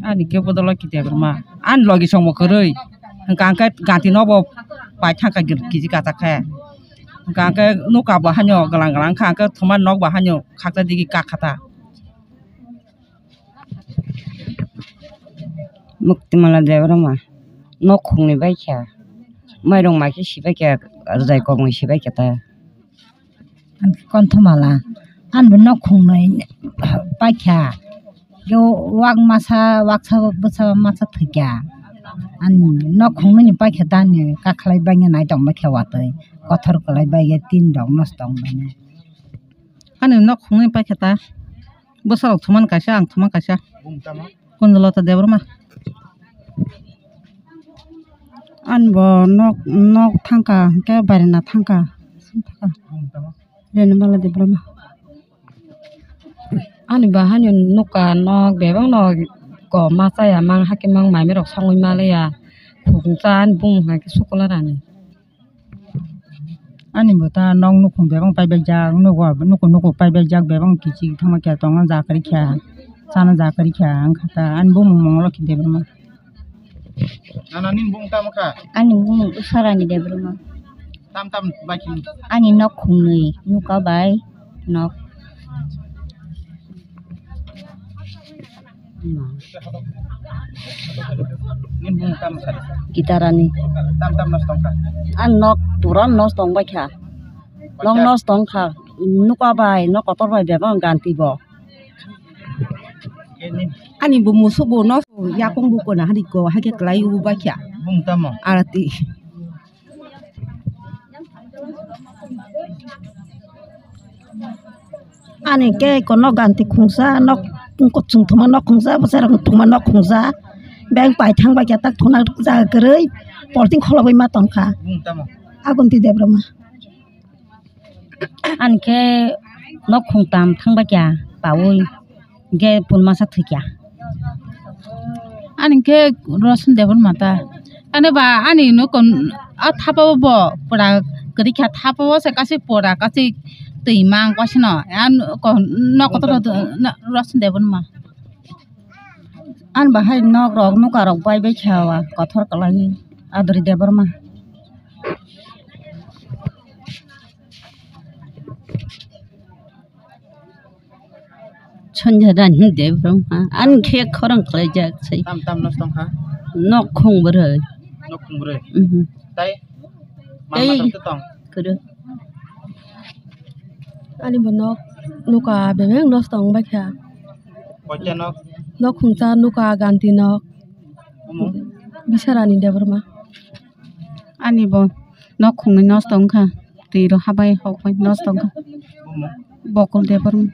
Ani khe bodol o kiti akwrwma. Ani logi songbo kwrwi. Hwnkha hwnkhe ganti nobo pai thangkha kiji kachak khe. Hwnkha hwnkhe nuka bo haino glang glang kha, hwnkhe thuma nok bo haino khaksa digi kak kha ta. Muktimala Debbarma. Nok khungni bai kha. Mairung mai khe si bai kha, rwjai kokmai si bai kha ta. Ani khe Konthomala, ani bo nok khungnwi paikha, khe wak masa, waksa bwsa masa thwikha, ani nok khungnwini paikha ta ani kakhlai bainai tongma khe watwi kothor kwlai baiya tin rok nosto wng bainai. Ani nok khungnwi paikha ta. Bwsarok thumani kaisa, ang thumani kaisa. Kundalata Debbarma. Ani bo nok, nok thangkha, hwnkhe barina thangkha. Renu Bala Debbarma. Ani bo haino nukha nok, bebak nok ko ma chaya, mang hakhe mang mai rok songwi ma leya. Khukung cha ani bumung hai khe sukularani. Ani bo ta nok nukhung bebak paibaijak, nugo nugo nugo paibaijak, bebak kichik thangma khe tongna ja kwrwi kha, chana ja kwrwi kha, wngkha ta ani bumung Mongoloki Debbarma. Nana nini bumung tamo kha? Ani bumung Usarani Debbarma. Tam tam bai khe. Ani nok khungnwi, nuka bai nok. Nini bumung tamo sari? Gitarani. Tam tam nos tongkha? Ang nok pura nos tongbaikha. Nok nos tongkha. Nuka bai, nok kotor bai bebak ganti bo. Ani bo musubo no yakung bo kona hari ko hake kelai u bakya. Bumung tamo? Arati. Ani ke ko nok ganti khungsa, nok kuchung thuma nok khungsa, bwsarok thuma nok khungsa. Beng pai thang bakya tak thuna jaga kwrwi polting kholobwi ma tongkha. Bumung tamo? Agunti Debbarma. Ani khe nok khungtam thangbaikya paui, hinkhe pun masa thwikya. Ani khe Roshan Debbarma ta. Ani ba ani nok a thapa o bo pura kwrwikha, thapa o se kasi pura kasi twi mang kasino. An ko nok kotor Roshan Debbarma. Ani bahai nok rok nuka rok bai bai kha wa kothor kwlai Adri Debbarma. Sonjana Debbarma, ani khe khorang khlaijak sai. Tam tam nos tongkha? Nok khung bwrwi. Nok khung bwrwi? Mhm. Tai? Tei mama tong tong? Kwrwi. Ani bo nok nuka bebeng nos tong baikha. Koita nok? Nok khungsa nuka ganti nok. Omo? Bisarani Debbarma. Ani bo nok khungni nos tongkha. Twi rok habai hok bai nos tongkha. Bokol Debbarma.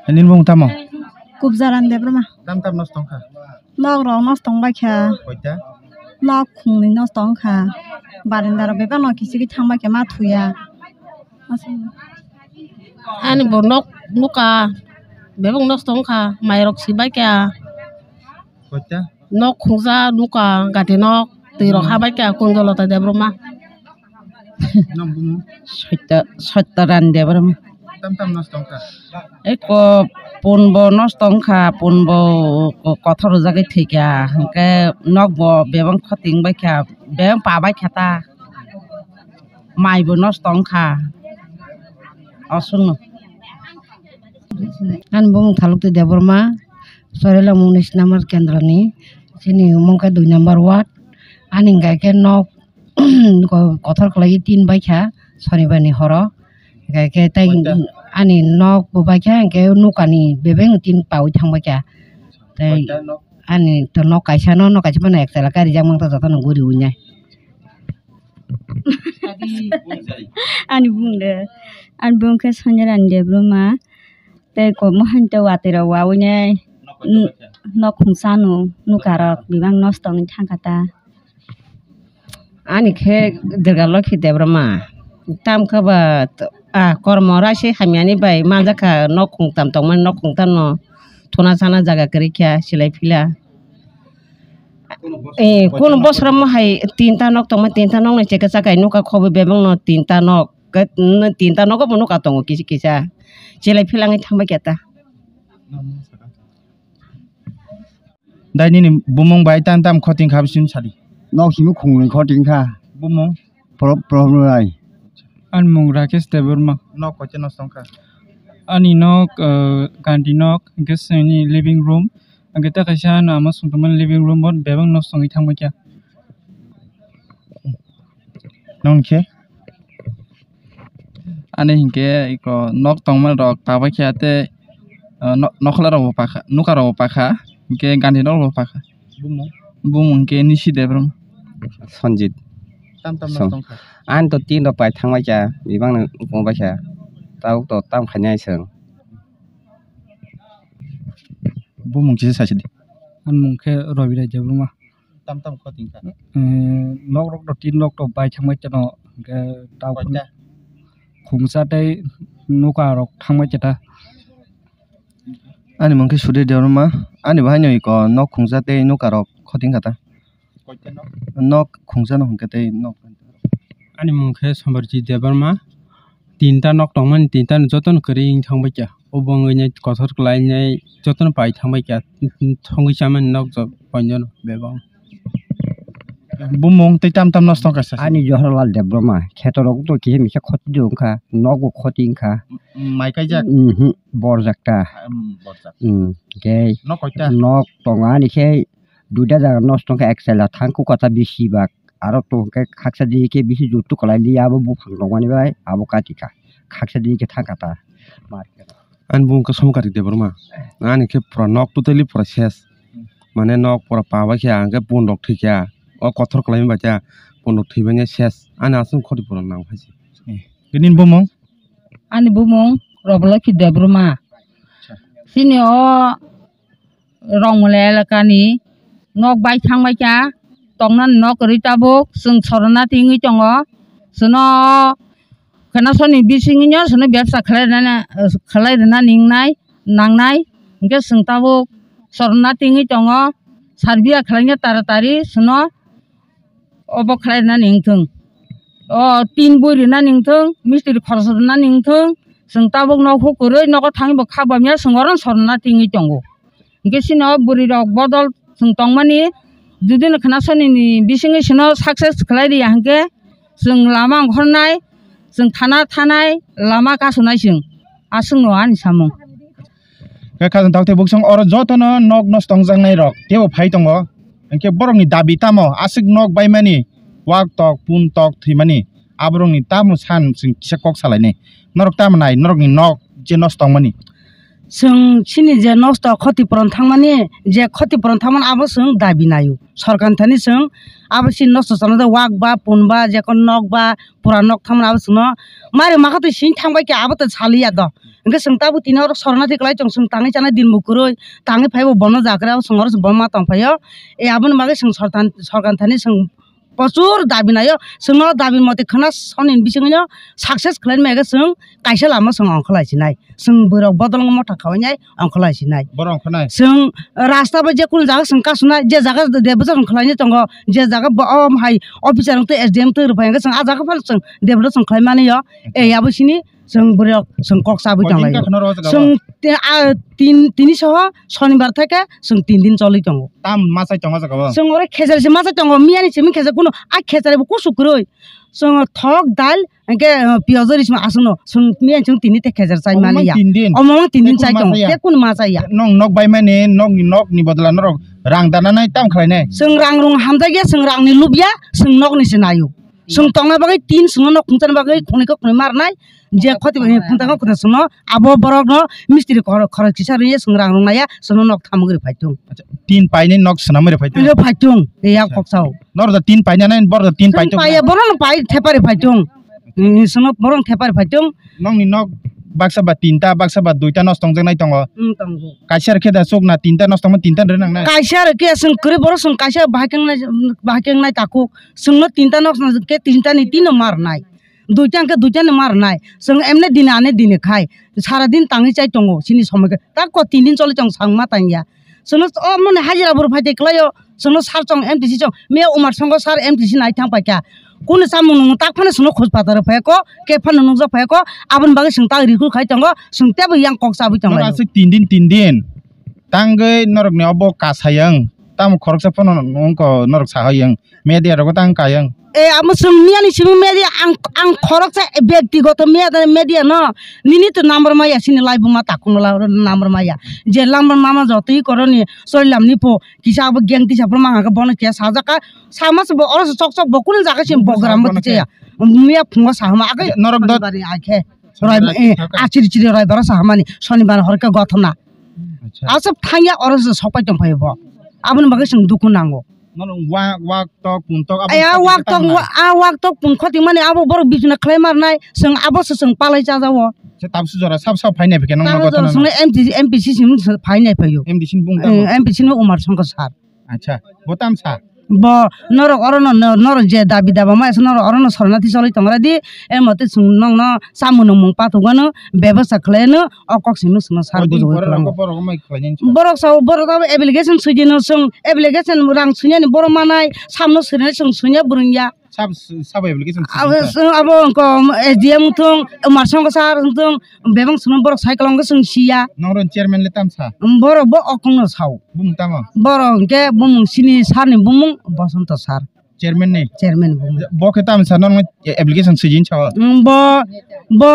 Nini bumung tamo? Kubjaran Debbarma. Tam tam nos tongkha? Nok rok nos tongbaikha. Koita? Nok khungni nos tongkha. Barenda rok bebak no kichigwi thangbaikha ma thuya. Ani bo nok nuka bebak nos tongkha, mai rok sibaikha. Koita? Nok khungsa nuka gati nok, twi rok habaikha Kunjolata Debbarma. Nang bumung? Soita, Soitaran Debbarma. Tam tam nos tongkha? Eko pun bo nos tongkha, pun bo ko-, kothor jagwi thwikha, hinkhe nok bo bebak khoting baikha, bebak pabaikha ta. Mai bo nos tongkha. Osuno. Ani bumung Thalukti Debbarma, Soilalang unis number kendroni, chini umung khe dui number ward. Ani hwnkhe khe nok ko-, kothor kwlaiwi tin baikha, sonibarni horo. Hwnkhe khe tei ani nok bo baikha, hwnkhe nukani bebeng tin paui thangbaikha. Tei ani to nok kaisa no, nok kaisa phano ek chala karijak mangta jotono guriwi nai. Ani bumung de, ani bumung khe Sanjay Rani Debbarma, tei komo haino watwi rok wawi nai nok khungsa no nuka rok bebak nosto wngwi thangkha ta. Ani khe Durga Lokhi Debbarma, tam khe ba, ah, kormo raise hamyani bai manjakha nok khungtam tongmani, nok khungtam no thuna sana jaga kwrwi kha silai phila. Eh, kono bosromo hai tinta nok tongma, tinta nok ni chekesa kai nuka khobo bebak no tinta nok. Ke, n-, tinta nogo bo nuka tongo kisa kisa. Chelai philangwi thangbai khe ta. Dai nini bumung bai tam tam khoting kha bisi sadi. Nok simi khungni khoting kha. Bumung? Pro-, problem rai. Ani mung Rakesh Debbarma. Nok koite nos tongkha? Ani nok, eh, gandi nok, hwnkhe sini living room. Hwnkhe tei kaisa ano ama songtongmani living room o bebak nos tongwi thangbai kha. Nong khe? Ani hinkhe iko nok tongmani rok tabakhe tei, ah, no-, nokhola rok bo pakha, nuka rok bo pakha, hinkhe gandi nok rok bo pakha. Bumung? Bumung hinkhe Nisi Debbarma. Sanjit. Tam tam Song. Nok tongkha? Ani to tin rok pai thangbai kha, bebak no wngbai kha. Tabuk to tam khainai chwng. Bumung kisa sachidi. Ani mung khe Rabi Rai Debbarma. Tam tam khoting kha. Eh, nok rok to tin nok to bai thangbai chano, hwnkhe tao Koita? Khungsa tei nuka rok thangbai chata. Ani mung khe Sudhir Debbarma, ani bo haino iko nok khungsa tei nuka rok khoting kha ta. Koita nok? Nok khungsa no hwnkhe tei nok. Ani mung khe Sambarjit Debbarma, tinta nok tongmani tinta no jotono kwrwi wng thangbai kha, obo wngwi nai kothor kwlai nai jotono pai thangbai kha, thongwi chamani nok jo-, poinjono bebak. Bumung tei tam tam nosto wngkha sasi. Ani Johorlal Debbarma, khetorok to kisa misa khoti do wngkha, nogo khoti wngkha. Mm, mai kaijak? Mhm, borjak ta. Mm, borjak. Mm, khe nok koita? Nok tongo ani khe duita jaga nosto wngkha, ek chela thang kukata bisi bak. Aro to hwnkhe khaksa di khe bisi juttu kwlai li abo buphang tongmani bai abo kati kha. Khaksa di khe thang kata. Ani bumung khe Somkarik Debbarma. Ani khe pura nok totally pura ses. Mane nok pura pa bai khe ang khe pun rok thwi kha. O kothor kwlai bai khe pun rok thwi bai ses. Ani aswk khoti pura nang phai se. Nini bumung? Ani bumung Roboloki Debbarma. Chini o Rongmole elakani nok bai thangbai kha, tongnani nok kwrwi tabuk chwng sorona tingwi tongo. Chwno khenasoni bisingwino chwno bebsa khlai rwna, khlai rwna ningnai, nangnai, hwnkhe chwng tabuk sorona tingwi tongo, sarbiya khlaina taratari chwno. Obo khlai rwna ningthung. O tin bui rwna ningthung, mistiri khoroksa rwna ningthung. Chwng tabuk nok hukurwi nogo thangwi bo kha bamya chwng oro sorna tingwi tongo. Hwnkhe chini o bwrwi rok bodol chwng tongmani, judino khna sonini bisingwi chwngno success khlai rwya hwnkhe chwng lama ongkhornai, chwng thana thanai, lama kasunai chwng. Aswkno ani samung. Khe khajang taktwi buksong oro jotono nok nosto wngjaknai rok teibo phai tongo. Hwnkhe borokni dabi tamo aswk nok baimani, wak tok, pun tok thwimani, aborokni tamo san chwng kisa kok salainai. Norok tamo nai, norokni nok je nosto wngmani? Chwng chini je nosto khoti puron thangmani, je khoti puron thangmani abo chwng dabi naio. Sorkar thani chwng abo chini nosto chana wak ba, pun ba, jekon nok ba, pura nok thangmani abo chwngno mari makha twi sini thangbai khe abo to saliya do. Hwnkhe chwng tabuk tini oro sorna thwi kwlai chwng, chwng tangwi chanai din bo kwrwi, tangwi phaibo bono jagra o chwng oro bo ma tong phaio. E aboni bagwi chwng sortan-, sorkar thani chwng prochur dabi naio, chwngno dabi mate khwna soni bisingwino success khlaina mega chwng kaisa lama chwng ongkholai sinai. Chwng bwrok bodol wngma motha khawainai ongkholai sinai. Borok ongkholai. Chwng rasta bai je kunu jaga chwng kasunai, je jaga develop chwng khlainai tongo, je jaga bo, o hai officer wngtwi S D M wngtwi rwphai hwnkhe chwng a jaga phano chwng develop chwng khlai mani yo. E abo chini chwng bwrwi rok chwng kok chabwi Koi din tonglai. Ka khwna ro jaga o? Chwng te, a, tin, tini soho sonibar theke chwng tin din choli tongo. Tam machai tongo jaga o? Chwng oro khejar se machai tongo, miyani simi khejar kuno a khejar bo kusu kwrwi. Chwng thok dal hwnkhe, uh, piyaj ri sima aswkno chwng miyani chwng tini te khejar chai mani ya. Omo mang tin din. Omo mang tin din chai tongo. Te kuno machai ya. Nong nok bai mani, nok ni, nok ni bodol norok rang dana nai tam khlai nai? Chwng rang rung hamjak ya, chwng rang ni lub ya, chwng nok ni se naio. Chwng tongna bagwi tin, chwngno nok khungchana bagwi khunui khe khunui marnai. Je khoti bai khunta khe khunta chwngno abo borokno mistiri khoro-, khorok kisa rwya chwng rang rung naiya chwngno nok thamwi rw phai thung. Acha, tin painai nok swnamwi rw phai thung? Rw phai thung, ya kok sao. Norok da tin painai, borok da tin pai thung? Paiya, borokno pai thepa rw phai thung. Hmm, chwngno borokno thepa rw phai thung. Nokni nok baksa ba tinta, baksa ba duita nosto wngjaknai tongo. Hmm, tongo. Kaisa rw khe da chukna tinta nosto wngma tinta rw nangnai? Kaisa rw khe chwng kwrwi borok chwng kaisa bahai khe wngnai, bahai khe wngnai takhuk. Chwngno tinta nok khe tinta ni tino marnai. Duita hwnkhe duita ni marnai. Chwng emne dini ane dini khai. Sara din tangwi chai tongo chini somoi khe. Ta ko tin din choli tong chwng ma tangya. Chwngno o mone hajira buru phai tei kwlaio. Chwngno sar chong M D C chong. Me Umar Songho sar M D C nai thang paikha. Kunu chamung nung tak phano chwngno khoj pata rw phai ko. Khe phano nukjak phai ko. Aboni bagwi chwng ta rikhu khai tongo. Chwng tebo yang kok chabwi tongo. Aswk tin din tin din. Tangwi norokni obo kasayang. Tamo khoroksa phano wngkha norok sahoyang. Media rogo tang kayang. E, amo chwng miyani simi media ang, ang khoroksa bektigoto media, media no. Nini to number maya sini live ma takhungo la number maya. Je number mama jotoi koroni soilamni po kisa abo geng tisa phano ma hangka bono kya sajaka. Sama se bo oro sok sok bo kunu jaga sim bogram bo tiya. Miya phungo sahama agai norok dot bari akhe. Rai, eh, achiri chiri rai bara sahamani sonibar horke gothona. Acha. Aswk thangya oro se sokpai tongphai bo. Aboni bagwi chwng dukhu nango. Nono wak, wak tok, pun tok, abo Aya kati wak khe tok, tamo wa-, a wak tok pun khoti mani abo borok bisna khlai marnai, chwng abo se chwng palai chajawo. Se tabsu jora sab sab phainai phikhe nong Tamo nogo jora tana chwng no. M P C, M P C sim phainai phaio. M D C ni bung tamo? Eh, M P C ni Umar Songkho sar. Acha, bo tam sa? Bo norok oro no, no, norok je dabi daba mai se norok oro no sorna ti choli tongra di, e mote chwng nong no chamung nung mung patok wano bebasa khlai no o kok simi chwng no sar Koi din bujui pore khlai rok no. Borok mai khlai nai. Borok sa borok abo application sui di no chwng application rang sui nani borok manai sam no sui nai chwng sui ya bwrwng ya. Sab, sab application Abo, sijak. Abo wngkha S D M wngthung, Umar Songkho sar wngthung, bebak songno borok cycle wngkha chwng siya. Nong oro chairman le tam sa? Borok bo okong no sao. Bumung tamo? Borok hwnkhe bumung sini sar ni bumung Bosonto sar. Chairman ni? Chairman bo. Bo khe tamo sa nono application swijin sa? Mm, bo, bo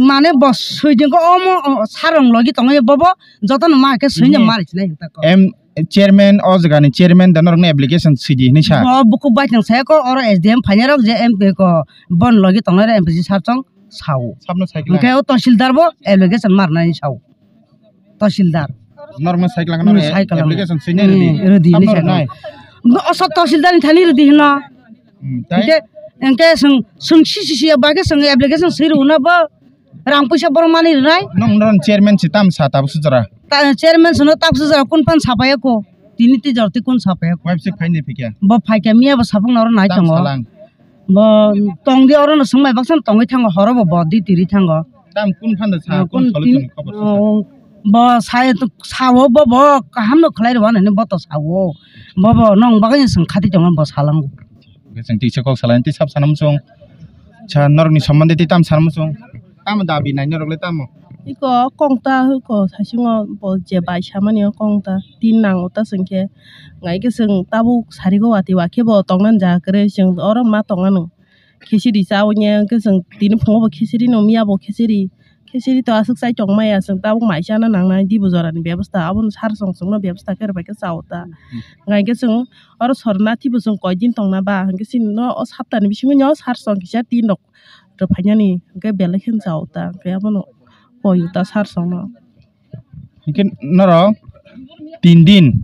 mane bo swijin ko omo, o, sarong logi tongo bo, bo joto no ma khe swijin. Mhm. Mari chinai ta ko. Em, chairman, o jaga ni chairman da norok ni application swiji hinwi sa? Bo buku bai tang sa ko, oro S D M phaina rok je M P ko bon logi tongnai rok M P C sar chong sao. Sabno sai kla? Hwnkhe o tahsildar bo application marnai sao. Tahsildar. Norokno sai kwlangkha, hmm, norok sai kwlangkha. Application swi nai rwdi. Hmm, rwdi hinwi sai kwlangkha. Sabno rwnai? Bo, o sok tahsildar ni thani rwdi hino. Hmm, tai? Hwnkhe, hwnkhe swng, swng si, si, si, bagwi swng application swi rwna bo rang puisa borok mani rwnai. Nong, nong chairman si tam sa tabuk sujara? Ta, chairman sino tabuk sujara kun phan sapaya ko. Tini twi jor twi kun sapaya ko. Website phaini phikya? Bo phaikya miya bo sapung noro nai tongo. Tam salang? Bo tongdi oro no swngbai baksa no tongwi thango horo bo bo di tiri thango. Tam kun phanda sa, ah, kun kun solution tin, khobor sa? Oh, bo sai, sao bo, bo kaham no khlai rw hinwi bo to sao. Bo, bo nong bagwi swng khati tongo bo salango. Hwnkhe chwng tisa kok salai tei sab sana muchung. Cha norokni sombonde tei tam sana muchung. Tamo dabi nai norok le tamo? Iko kongta iko saichungo bo je bai samani o kongta tin nango ta chwngkhe. Ngai khe chwng tabuk sarigo watwi wa khe bo tongnani jaga kwrwi chwng oro ma tongmano. Khichiri cha o nya hwnkhe chwng tini phungo bo khichiri no miya bo khichiri. Khichiri to aswk chai tong maya chwng tabuk mai chana nangnai dibo jorani bebosta abono sar song songno bebosta khe rwbaikhe cha o ta. Hmm. Ngai khe chwng oro sorna thibo chwng koi din tongna ba hwnkhe chini no o saptani bisingo no sar song kisa tin rok rwphainani hwnkhe belai kheno cha o ta hwnkhe abono koi o ta sar songno. Hwnkhe norok tin din,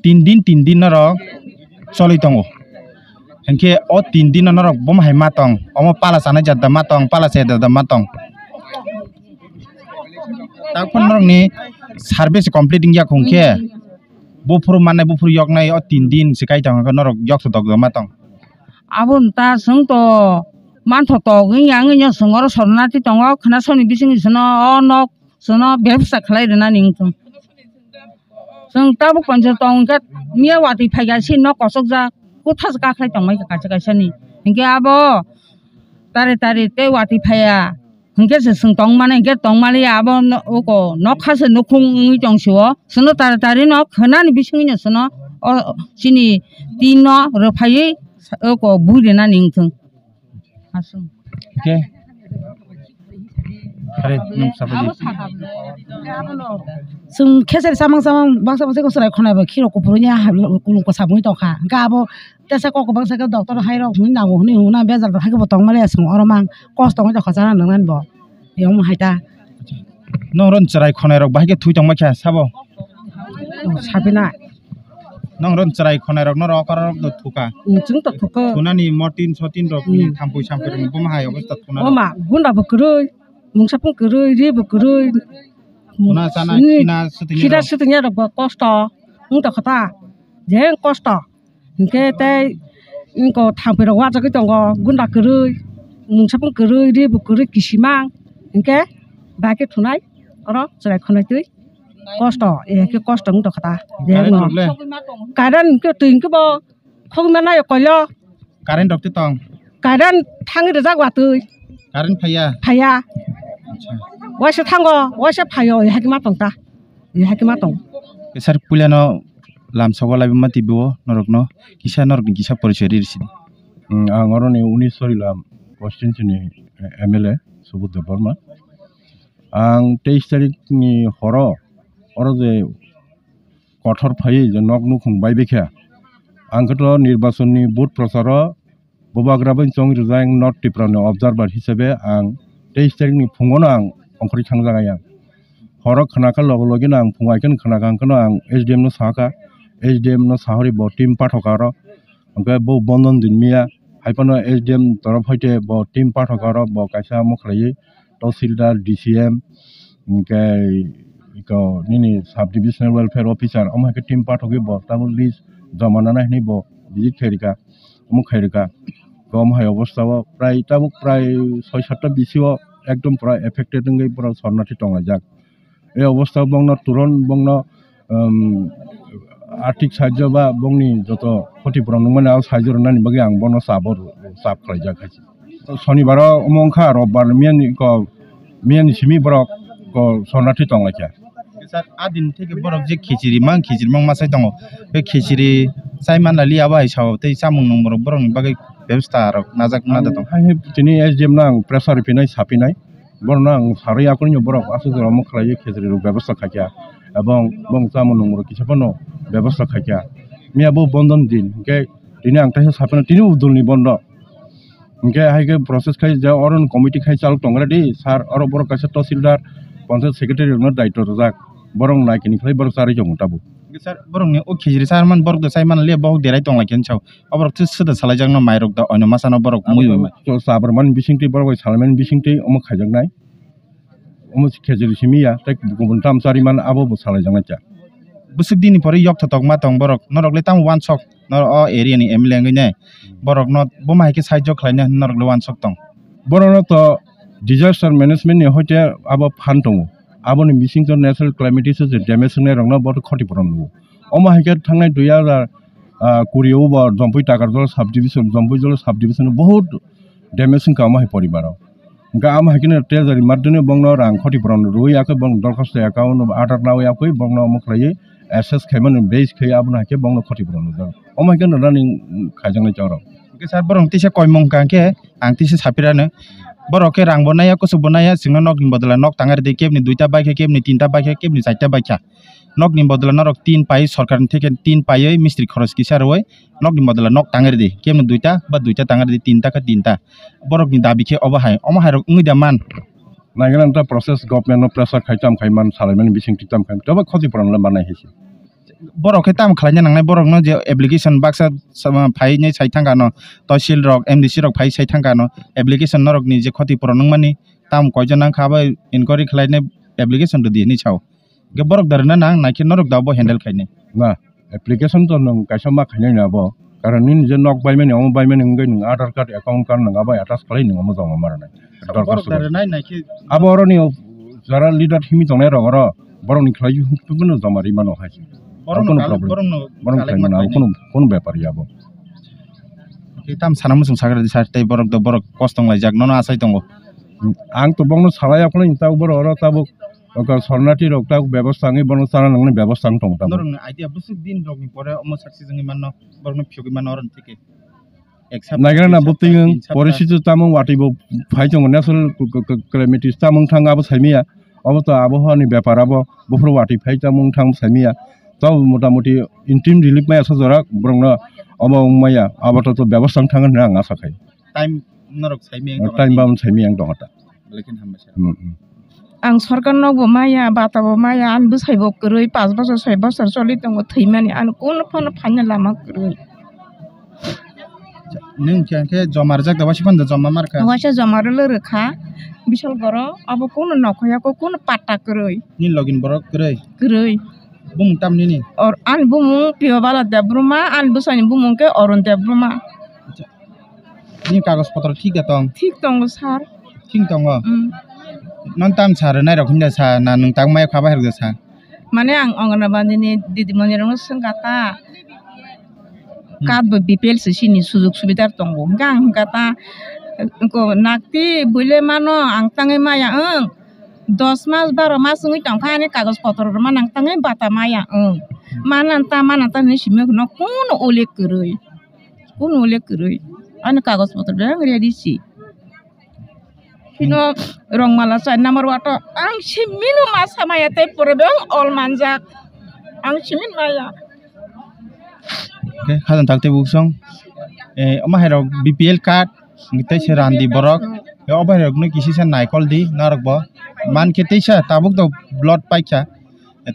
tin din, tin din norok choli tongo. Hwnkhe o tin dino norok bomo hai ma tong, omo pala chanai jat da ma tong, pala chaya jat da ma tong. Takphano norokni service complete wngya hwnkhe buphuru mannai, buphuru yoknai o tin din se kai tong, hwnkhe norok yok se dok da ma tong. Aboni ta chwng to manthotok wngya, wngya chwng oro sorna twi tongo, khwna soni bisingo chwngno o nok chwngno bebsa khlai rwnani wngthung. Chwng tabuk pansa tong hwnkhe miya watwi phaikha se nok kochokjak, kutha se kakhlai tongmai kha kaisa kaisa ni. Hinkhe abo tari tari tei watwi phaiya hinkhe se chwng tongmani hinkhe tongmani abo no-, oko nokha se nukhung wngwi tong sio. Chwngno tari tari no khwnani bisingwino chwngno o chini tin no rwphaiwi oko bui rwnani wngthung. Aswk. Hwnkhe? Are, nwng sabai di. Chwng khesari samang samang baksa baksa ko chwrai khwnai bai khiro kuphuru nya ha kulung ko sabui tongkha. Hwnkhe abo tesa kok bangsa khe doctor hai rok hwnwi nango hwnwi hwnna bejal rok hai khe bo tongmani aswk oro mang kosto wngwi tongkha chana nangmani bo. Yong hai ta. Nong ron chwrai khwnai rok bahai khe thwi tongma kha sabo? Sabina. Nong ron chwrai khwnai rok no rok rok do thuka. Chwng to thuka. Thunani motin sotin rok ni thampui sampui rok ni boma hai obostha thuna. Oma gunda bo kwrwi, mungsa pung kwrwi, ri bo kwrwi. Thuna chana khina swtwngya rok. Khina swtwngya rok bo kosto. Wng tongkha ta. Je kosto. Hinkhe tei wngko thampui rok wachagwi tongo, gunda kwrwi, mungsa pung kwrwi, ri bo kwrwi kisimang. Hinkhe bahai khe thunai oro chwrai khwnai twi kosto, eh, khe kosto wng tongkha ta. Current rok le? Current hinkhe twi hinkhe bo khogwi mannai koilo. Current rok twi tong? Current thangwi rwjak watwi. Current phaiya? Phaiya. Acha. Waisa thango, waisa phaio, eh, hai khe ma tong ta. Eh, hai khe ma tong. Sir, puilano lamsogo laibuma tibio norokno kisa norokni kisa porichoi riri sidi. Hmm, ang oroni unis Sorilam constituency ni M L A Subudra Debbarma. Ang teis tarik ni horo oro je kothor phaiwi je nok nukhung bai bikha. Ang khe to nirbachon ni vote procharo Bubagra bai chong rijak North Tripura ni observer hisabe ang teis tarik ni phungo no ang ongkhorwi thangjaga yang. Horo khwnakha loge loge no ang phungo hai kheno khwnakha hwnkhe no ang S D M no sakha, S D M no sahori bo team pathokha oro. Hwnkhe bo Bondon Dinmiya hai phano S D M torof hoite bo team pathokha oro bo kaisa omo khlaiwi Tahsildar, D C M, hwnkhe iko nini sub divisional welfare officer omo hai khe team pathogwi bo tabuk list joma nana hinwi bo visit khairikha. Omo khairikha. Kom hai obostha o prai tabuk prai soi satta bisi o ekdom pura affected wngwi borok sornathi tonglaijak. E obostha o bongno turon bongno, um, arthik sahajyo ba bongni joto khoti puron wngmani abo sahajyo rwnani bagwi ang bono chabo rw-, chap khlaijak hai se. Sonibaro omo wngkha, robbar miyani ko, miyani simi borok ko sornathi tonglaikha. Sir, a din theke borok je khichiri mang, khichiri mang masai tongo. Be khichiri chai man lali abo hai sao tei chamung nung borok borokni bagwi bebostha rok najak na da tong. Hai hai tini S D M no ang pressure ripinai, sapinai. Borokno ang sarwi akulino borok aswk jora omo khlaiwi khichiri rok bebostha khaikha. Ebong bong chamung nung borok kisa phano bebostha khaikha. Miya bo bondon din, hwnkhe tini ang teisa sapinai, tini bo dulni bondo. Hwnkhe hai khe process khai ja, oro committee khai chalok tong re di, sir, oro borok kaisa tahsildar, panchayat secretary rokno daitw rwjak. Borok naikini khlai borok charwi tongo tabuk. Hwnkhe sir, borokni o khichiri chaman borok da chai man le bohok derai tong lai khe sao. Oborok twi swda salai jakno mairok da oino masano borok mui bai mai. To sabrumani bisingtwi borok bai salaimani bisingtwi omo khaijaknai. Omo khichiri simi ya, tei kubun tam chari man abo bo salai jaknai cha. Bwswk dini pore yokthotok ma tong borok, norok le tamo wansok, norok o area ni M L A wngwi ne, borok no buma hai khe sahajyo khlai nai hwnwi norok le wansok tong. Borok no to disaster management ni hoite abo phan tongo, aboni bising to natural calamity se damage wngnai rok no bo khoti puron rwo. Omo hai khe thangnai dui hajar kuri o bo Jompui Takarjala sub division, Jompui Jala sub division o bahut damage wngkha omo hai poribar o. Hwnkhe amo hai kheno treasury maddhome bongno rang khoti puron rwui yakhe bong dorkhasto account aadhaar naui yakhe bongno omo khlaiwi assess khaimani base khai abono hai khe bongno khoti puron rwjak. Omo hai khe nwnani khaijaknai chorok. Hwnkhe sir, borok tisa koimung hwnkha khe ang tisa sapirano. Borok khe rang bo naiya, kuchuk bo naiya, chwngno nokni bodol o nok tangari di, kebni duita bai khe, kebni tinta bai khe, kebni charta bai kha. Nokni bodol o norok tin pai, sorkarni theke tin paiwi mistri khoros kisa rwui nokni bodol o nok tangari di, kebni duita ba duita tangari di, tinta khe tinta. Borokni dabi khe obo hai, omo hai rok wngwi da man. Naikhe nang ta process government no pressure khai tam khai man, salaimani bising twi tam khai, tobo khoti puron le manai hai se. Borok khe tam khlaina nangnai, borok no je application baksa sama phainai sai thangkha no, tahsil rok, M D C rok phai sai thangkha no, application norok ni je khoti puron wngmani tam koijon nangkha abo inquiry khlainai application rwdi hinwi sao. Hwnkhe borok da rwna nang, naikhe norok da bo handle khainai. Na, application to nwng kaisa ma khainai na abo. Karon nini je nok baimani, omo baimani wngwi nwng aadhaar card, account card nwng abo attach khlai nwng omo joma ma rwnai. Borok da rwnai naikhe. Abo oroni jara leader himwi tongnai rok oro borokni khlai phano joma ri mano hai. Borokno Kono kal-, problem. Borokno Borokno khalai khlai ma mano, abo khainai. Kono, kono bepar ya abo. Khe tam sana muchung sakha rwdi sir, tei borok do borok kostong laijak, nono asai tongo. Ang to bongno salai aphano ta borok oro tabuk Oko sornati rok ta bebostha wngwi bono chana nangni bebostha wng tong tamo. Norokni idea bwswk din rokni pore omo success wngwi manno, borokno phiyogwi manno oroni theke. Ek sapta, Naikhe na dui sapta, bwtwi wng tin sapta. Poristiti tamo watwi bo phai tongo natural k-, k-, k-, calamities tamo wng thang abo saimiya. Obo to abohani bepar abo buphuru watwi phai tamo wng thang saimiya. Tamo motamoti interim relief maya sa jora borokno omo wng maya abo to, to bebostha wng thang hinwi ang asa khai. Time norok saimaya wng tong Time ani. Bam saimaya wng tong ta. Belai kheno hambai sir. Hmm, hmm. Ang sorkar no bo maya, bata bo maya, ani bwsai bo kwrwi, panch bochor, soi bochor choli tongo thwimani, ani kunu phano phaina lama kwrwi. Nwng khe, khe joma rwjak da, waisa phano da joma mar kha? Waisa joma rwlwi rwkha, Bishal Goro, abo kunu nokhoya kho, kunu patta kwrwi. Nini logini borok kwrwi? Kwrwi. Bumung tam nini? Or, ani bumung Piyabala Debbarma, ani bwsaini bumung khe Arun Debbarma. Acha. Nini kagoj potro thik da tong? Thik tongo, sir. Thik tongo? Mm. Non tam sir, nai rok hinda sa, na nwng tang mai kha bahai rok da sa? Mane ang Anganwadi ni didimoni rok no swngkha ta. Hmm. Card bo B P L se sini sujog subidar tongo. Hingke ang hingka ta, ko nakti buile mano ang tangwi maya ang. Dos mas, baro mas wngwi tongkha ani kagoj potro rwma nang tangwi bata maya ang. Hmm. Mana ta, mana ta hinwi simi no kuno ule kwrwi. Kuno ule kwrwi. Ani kagoj potro bebak ready si. Sino rong mala char number wato ang simino ma samaya tei pore beng ol manjak. Ang simin maya. Okay, khajang tak tei buksong. Eh, omo hai rok B P L card, tei se randi borok. Eh, obo hai rok no kisi se naikol di, narok bo. Man khe tei se tabuk to blood paikha.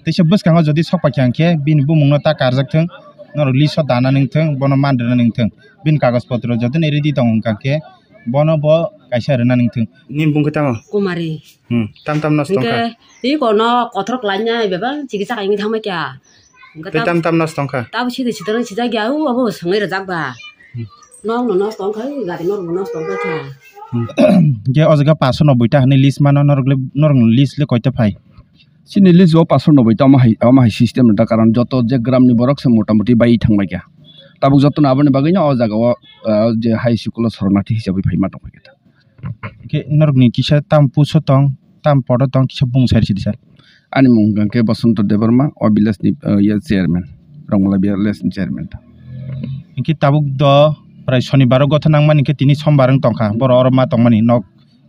Teisa bwskango jodi sok paikha hwnkhe bini bumungno ta karjak thung, norok list o dana nangthung, bono man rwna nangthung. Bini kagoj potro jotono ready tongo hwnkha khe bono bo kaisa rwna nangthung. Nini bumung khe tamo? Kumari. Hmm, tam tam nosto wngkha? Hwnkhe twi kono kothok khlainai bebak chikitsa khaina thangbai kha. Hwnkhe tei tam tam nosto wngkha? Tabo sidi sitoroni sijak ya, u abo swngwi rwjak ba. Hmm. Nokno nosto wngkha, gari nokno nosto wngkha. Hmm. Hwnkhe o jaga paanso noboi ta hinwi list mano, norok le, norok list le koita phai? Chini list o paanso noboi ta omo hai, omo hai system da, karon joto je gram ni borok se motamoti bai thangbai kha. Tabuk jotono aboni bagwi no o jaga o, ah, je high school o sornathi hisabai phaima tongbai kha. Khe norok ni kisa tam puso tong, tam poto tong, kisa bung sai sidi sir. Ani mung hwnkha khe Bosonto Debbarma, o village ni, uh, ya chairman, Rongmala village ni chairman. Hinkhe tabuk do prai Shonibar o gotha nangmani hinkhe tini Sombar wng tongkha, borok oro ma tongmani nok,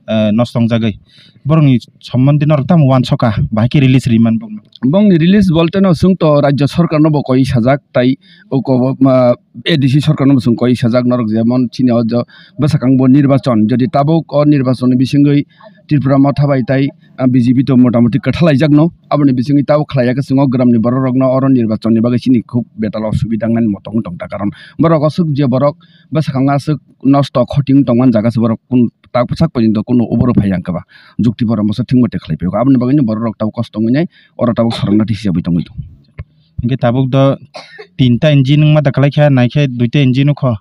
eh, nosto wngjagwi. Borokni sombonde norok tamo uansukha, bahai khe release ri man bokno. Bongni release bolte no chwng to Rajya Sarkar no bo koi sajak, tai o kobo, ma, A D C Sarkar no bo chwng koi sajak norok jemon chini o jo bwsakang bo nirbachon, jodi tabuk o nirbachon ni bisingwi Tripura motha bai tai, ah, B J P to motamoti kwtha laijak no, aboni bisingwi tabuk khlai ya khe chwng o gram ni borok rok no oro nirbachon ni bagwi chini khub betal osubida wngnani motom wng tong ta, karon borok aswk je borok bwsakang aswk nosto khoting tongmani jaga se borok kun tak sak porjonto kunu oboro phai yang khe ba jukti borok masa thwngmate khlai phaio. Aboni bagwi no borok rok tabuk kosto wngwi nai oro tabuk soromnati hisabwi tongwi tong. Hinkhe tabuk do tinta engine wngma da kwlai kha, naikhe duita engine wngkho.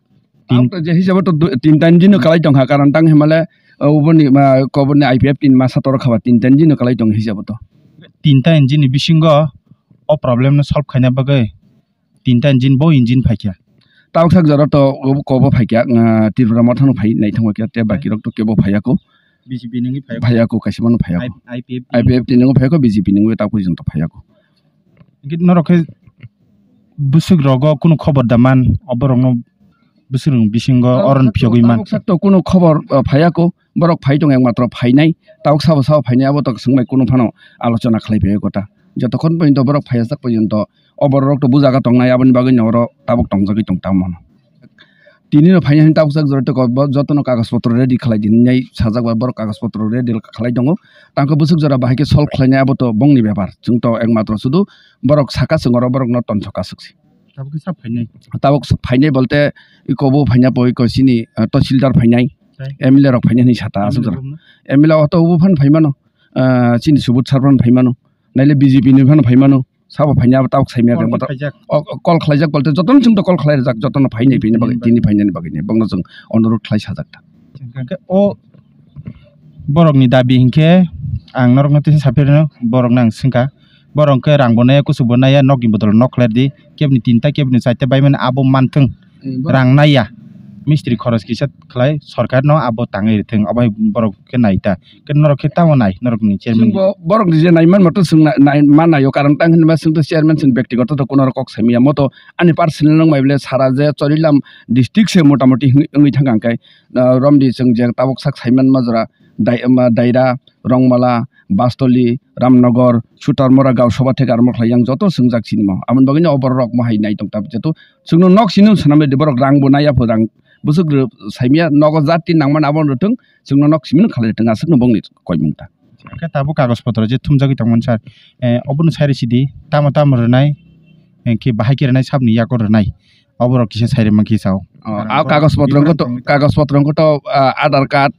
Tin- Tabuk to je hisabo to du-, tinta engine no kwlai tongkha, karon tang himale, uh, uboni ma kobor ni I P F tin masa toro khaba tinta engine no kwlai tong hisabo to. Tinta engine ni bisingo o problem no solve khaina bagwi tinta engine bo engine phaikha. Tabuk sak jora to obo kobo phaikha, ah, Tripura motha no phai naithangma khe, tei baki rok to kebo phaiya ko. B J P nungwi phaiya ko. Phaiya ko, kaisa mano phaiya ko. I P F ni. I P F ni nungwi phaiya ko, B J P nungwi ta porjonto phaiya ko. Hinkhe norok khe bwswk rogo kunu khobor da man, o borok no bwswk rok bisingo oro no phiyogwi man. Tabuk sak to kunu khobor, ah, phaiya ko, borok phai tong ekmatro phainai, tabuk sabo sabo phainai, abo to swngbai kunu phano alochona khlai phaiya ko ta. Jotokhon porjonto borok phaiya sak porjonto o borok rok to bujaga tongnai, aboni bagwi no oro tabuk tongjagwi tong tamo no. Tini no phaina hin tabuk sak jora tei kok bo jotono kagoj potro ready khlai di hinwi sajak bai borok kagoj potro ready khlai tongo. Tangkhe bwswk jora bahai khe solve khlainai abo to bongni bepar. Chwng to ekmatro sudu borok saka chwng oro borok no tonsok aswk se. Tabuk khe sa phainai. Tabuk sa phainai bolte iko bo phaina poi ko chini, ah, tahsildar phainai. Tei? M L A rok phainai hinwi sata aswk jora. M L A rok no? M L A o to obo phan phaimano. Ah, chini Subud sar phan phaimano. Naile B J P ni phan phaimano. Sabo phaina abo tabuk saimya khe. Call khe khaijak. O, o, call khlaijak bolte jotono chwng to call khlai rwjak, jotono phainai phini bagwi, tini phainani bagwi ni bongno chwng onurodh khlai sajak ta. Hwnkhe o borokni dabi hinkhe ang norokno tisa sapirino borokno ang swngkha, borok khe rang bo naiya, kuchuk bo naiya, nokni bodol nok khlai rwdi, kebni tinta, kebni charta baimani abo manthwng. Hmm, borok rang naiya, mistri khoros kisa khlai, sorkar no abo tangwi rwthwng, obo hai borok khe nai ta. Khe norok khe tamo nai, norokni chairman ni? Chwngbo borokni je nai manma to chwng na-, nai, ma naio, karon tang hinba chwng to chairman chwng bektigoto to kuno kok saimaya. Moto ani personal nang mai bole sara je Chorilam district se motamoti hwnwi, wngwi thang ang khe, ah, romdi chwng je tabuk sak saiman majra, Dai-, ma, Daira, Rongmala, Bastoli, Ramnagar, Sutarmora, Gausaba theke armo khlai yang joto swngjak sinimo. Aboni bagwi no o borok rok mo hai nai tong ta jeto chwngno nok sini swnam de borok rang bo naiya pho rang bwswk rw saimaya nogo jati nangmani abo rwthwng. Chwngno nok simi no khalai tong aswkno bongni koimung ta. Khe tabuk kagoj potro je thumjagwi tongmani sir, eh, obono sai rw sidi, tamo tamo rwnai, eh, khe bahai khe rwnai, sabni yago rwnai, oborok kisa sai rwma khe sao. Oh, karon a borok kagoj potro wngkha to, bipar kagoj potro wngkha to, ah, Aadhaar card,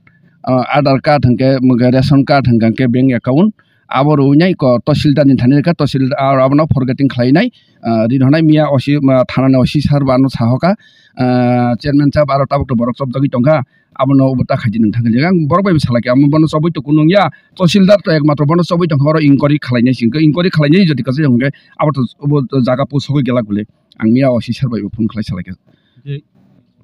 ah, Aadhaar card hwnkhe, mungkhe ration card hwnkhe, hwnkhe bank account, abo rwnai ko tahsildar ni thani rwkha, tahsildar abono forwarding khlainai, ah, ri rwnai miya O C, ah, thana ni O C sir bo ano sahokha, ah, chairman sir aro tabuk to borok chopjagwi tongkha. Abono obo ta khaidi nang thangkhe ang borok bai bo salai khe, amo bono chobwi to kunung ya, tahsildar to ekmatro bono chobwi tongkha, oro inquiry khlainai singkhe, inquiry khlainai jodi kwchai hwnkhe abo to obo jaga po sogwi gelak bole, ang miya O C sir bai bo phone khlai salai khe. Je,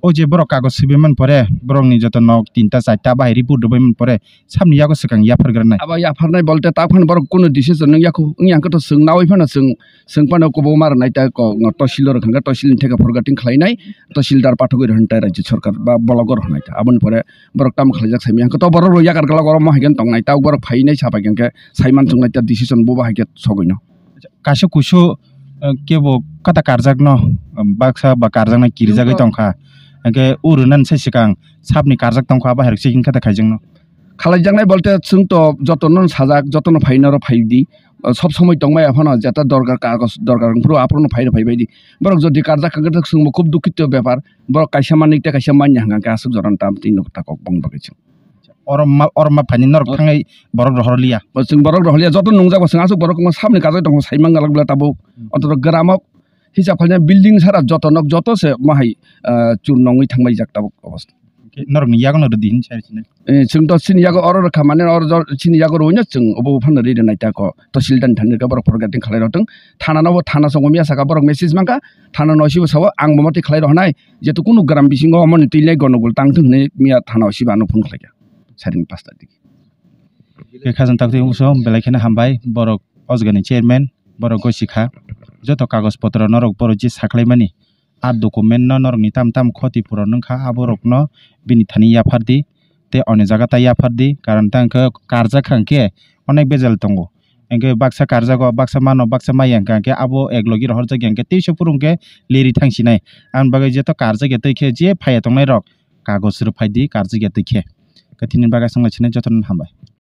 o je borok kagoj sibimani pore borokni joto nok tinta charta bahai report rwbaimani pore sabni yago swkang yaphargranai. Abo yapharnai bolte ta phano borok kunu decision nung yakho wngya hwnkhe to chwng nawi phano chwng Chwng phano kubuma rwnai ta kok no, tahsilo rwkha hwnkhe tahsilni theke forwarding khlainai, tahsildar pathogwi rwnai ta Rajya Sarkar ba blogo rwnai ta. Aboni pore borok tamo khlaijak saimanya hwnkhe to borok rw yakar glak oro mo hai khe tongnai ta, borok phainai sa pai khe hwnkhe saiman chwngnai ta, decision bo bahai khe sogwino. Kaisa kuisu, eh, kebo kata karjakno, eh, baksa ba karjaknai kirijagwi tongkha, hwnkhe o rwnani sai swkang sabni karjak tongkha, abo hai rok checking kata khaijakno. Khalaijaknai bolte chwng to jotono sajak, jotono phainai oro phai di. Sob somoi tongmaya phano jeta dorkar kagoj dorkar wngphuru aphuru phai rw phai bai di. Borok jodi karjak hwnkhe chwngbo khub dukhito bepar. Borok kaisa manwi tei kaisa manya hwnkha khe aswk jorani tam twi nuk ta kok bong bagwi chwng. Oro ma, oro ma phaini norok thangwi borok rohor liya. Bo chwng borok rohor liya, joto nungjak bo chwng aswk borok wngma sabni karjak tongkha sai mangalak bwla tabuk. Hmm. Ototo gramok hisab khaina building sara joto nok joto se ma hai, ah, chur nongwi thangbai jak tabuk obostha. Hwnkhe norokni yagono rwdi hinwi sai sinai. Eh, chwng to chini yago oro rwkha mane oro jor-, chini yago rwino chwng obo phano ri rwnai ta ko. Tahsildar ni thani rwkha borok forwarding khalai rw thwng. Thana no bo thana songo miya saka borok message mankha. Thana no sibo sao ang bo mati khalai rw hwnai. Jetu kunu gram bisingo omo ni twi lai gondogol tang thwng hwnwi miya thana o sibo ano phone khlaikha. Saring pasta digi. Khe khajang tak twi uso belai kheno hambai borok o jagani chairman, borok gosi kha. Joto kagoj potro norok borok je sakhlaimani, a document no norokni tam tam khoti puron wngkha, aborokno bini thani yaphardi, tei oni jaga ta yaphardi, karon ta hwnkhe karjak kha hwnkhe onek bejal tongo. Hwnkhe baksa karjago, baksa mano, baksa maya hwnkha hwnkhe abo ek logi rohorjak ya hwnkhe teisa phuru hwnkhe liri thangsinai. Aboni bagwi jeto karjak ya twi khe je phaiya tongnai rok kagoj rwphaidi karjak ya twi khe. Khe tini bagwi aswk nai sinai jotono hambai.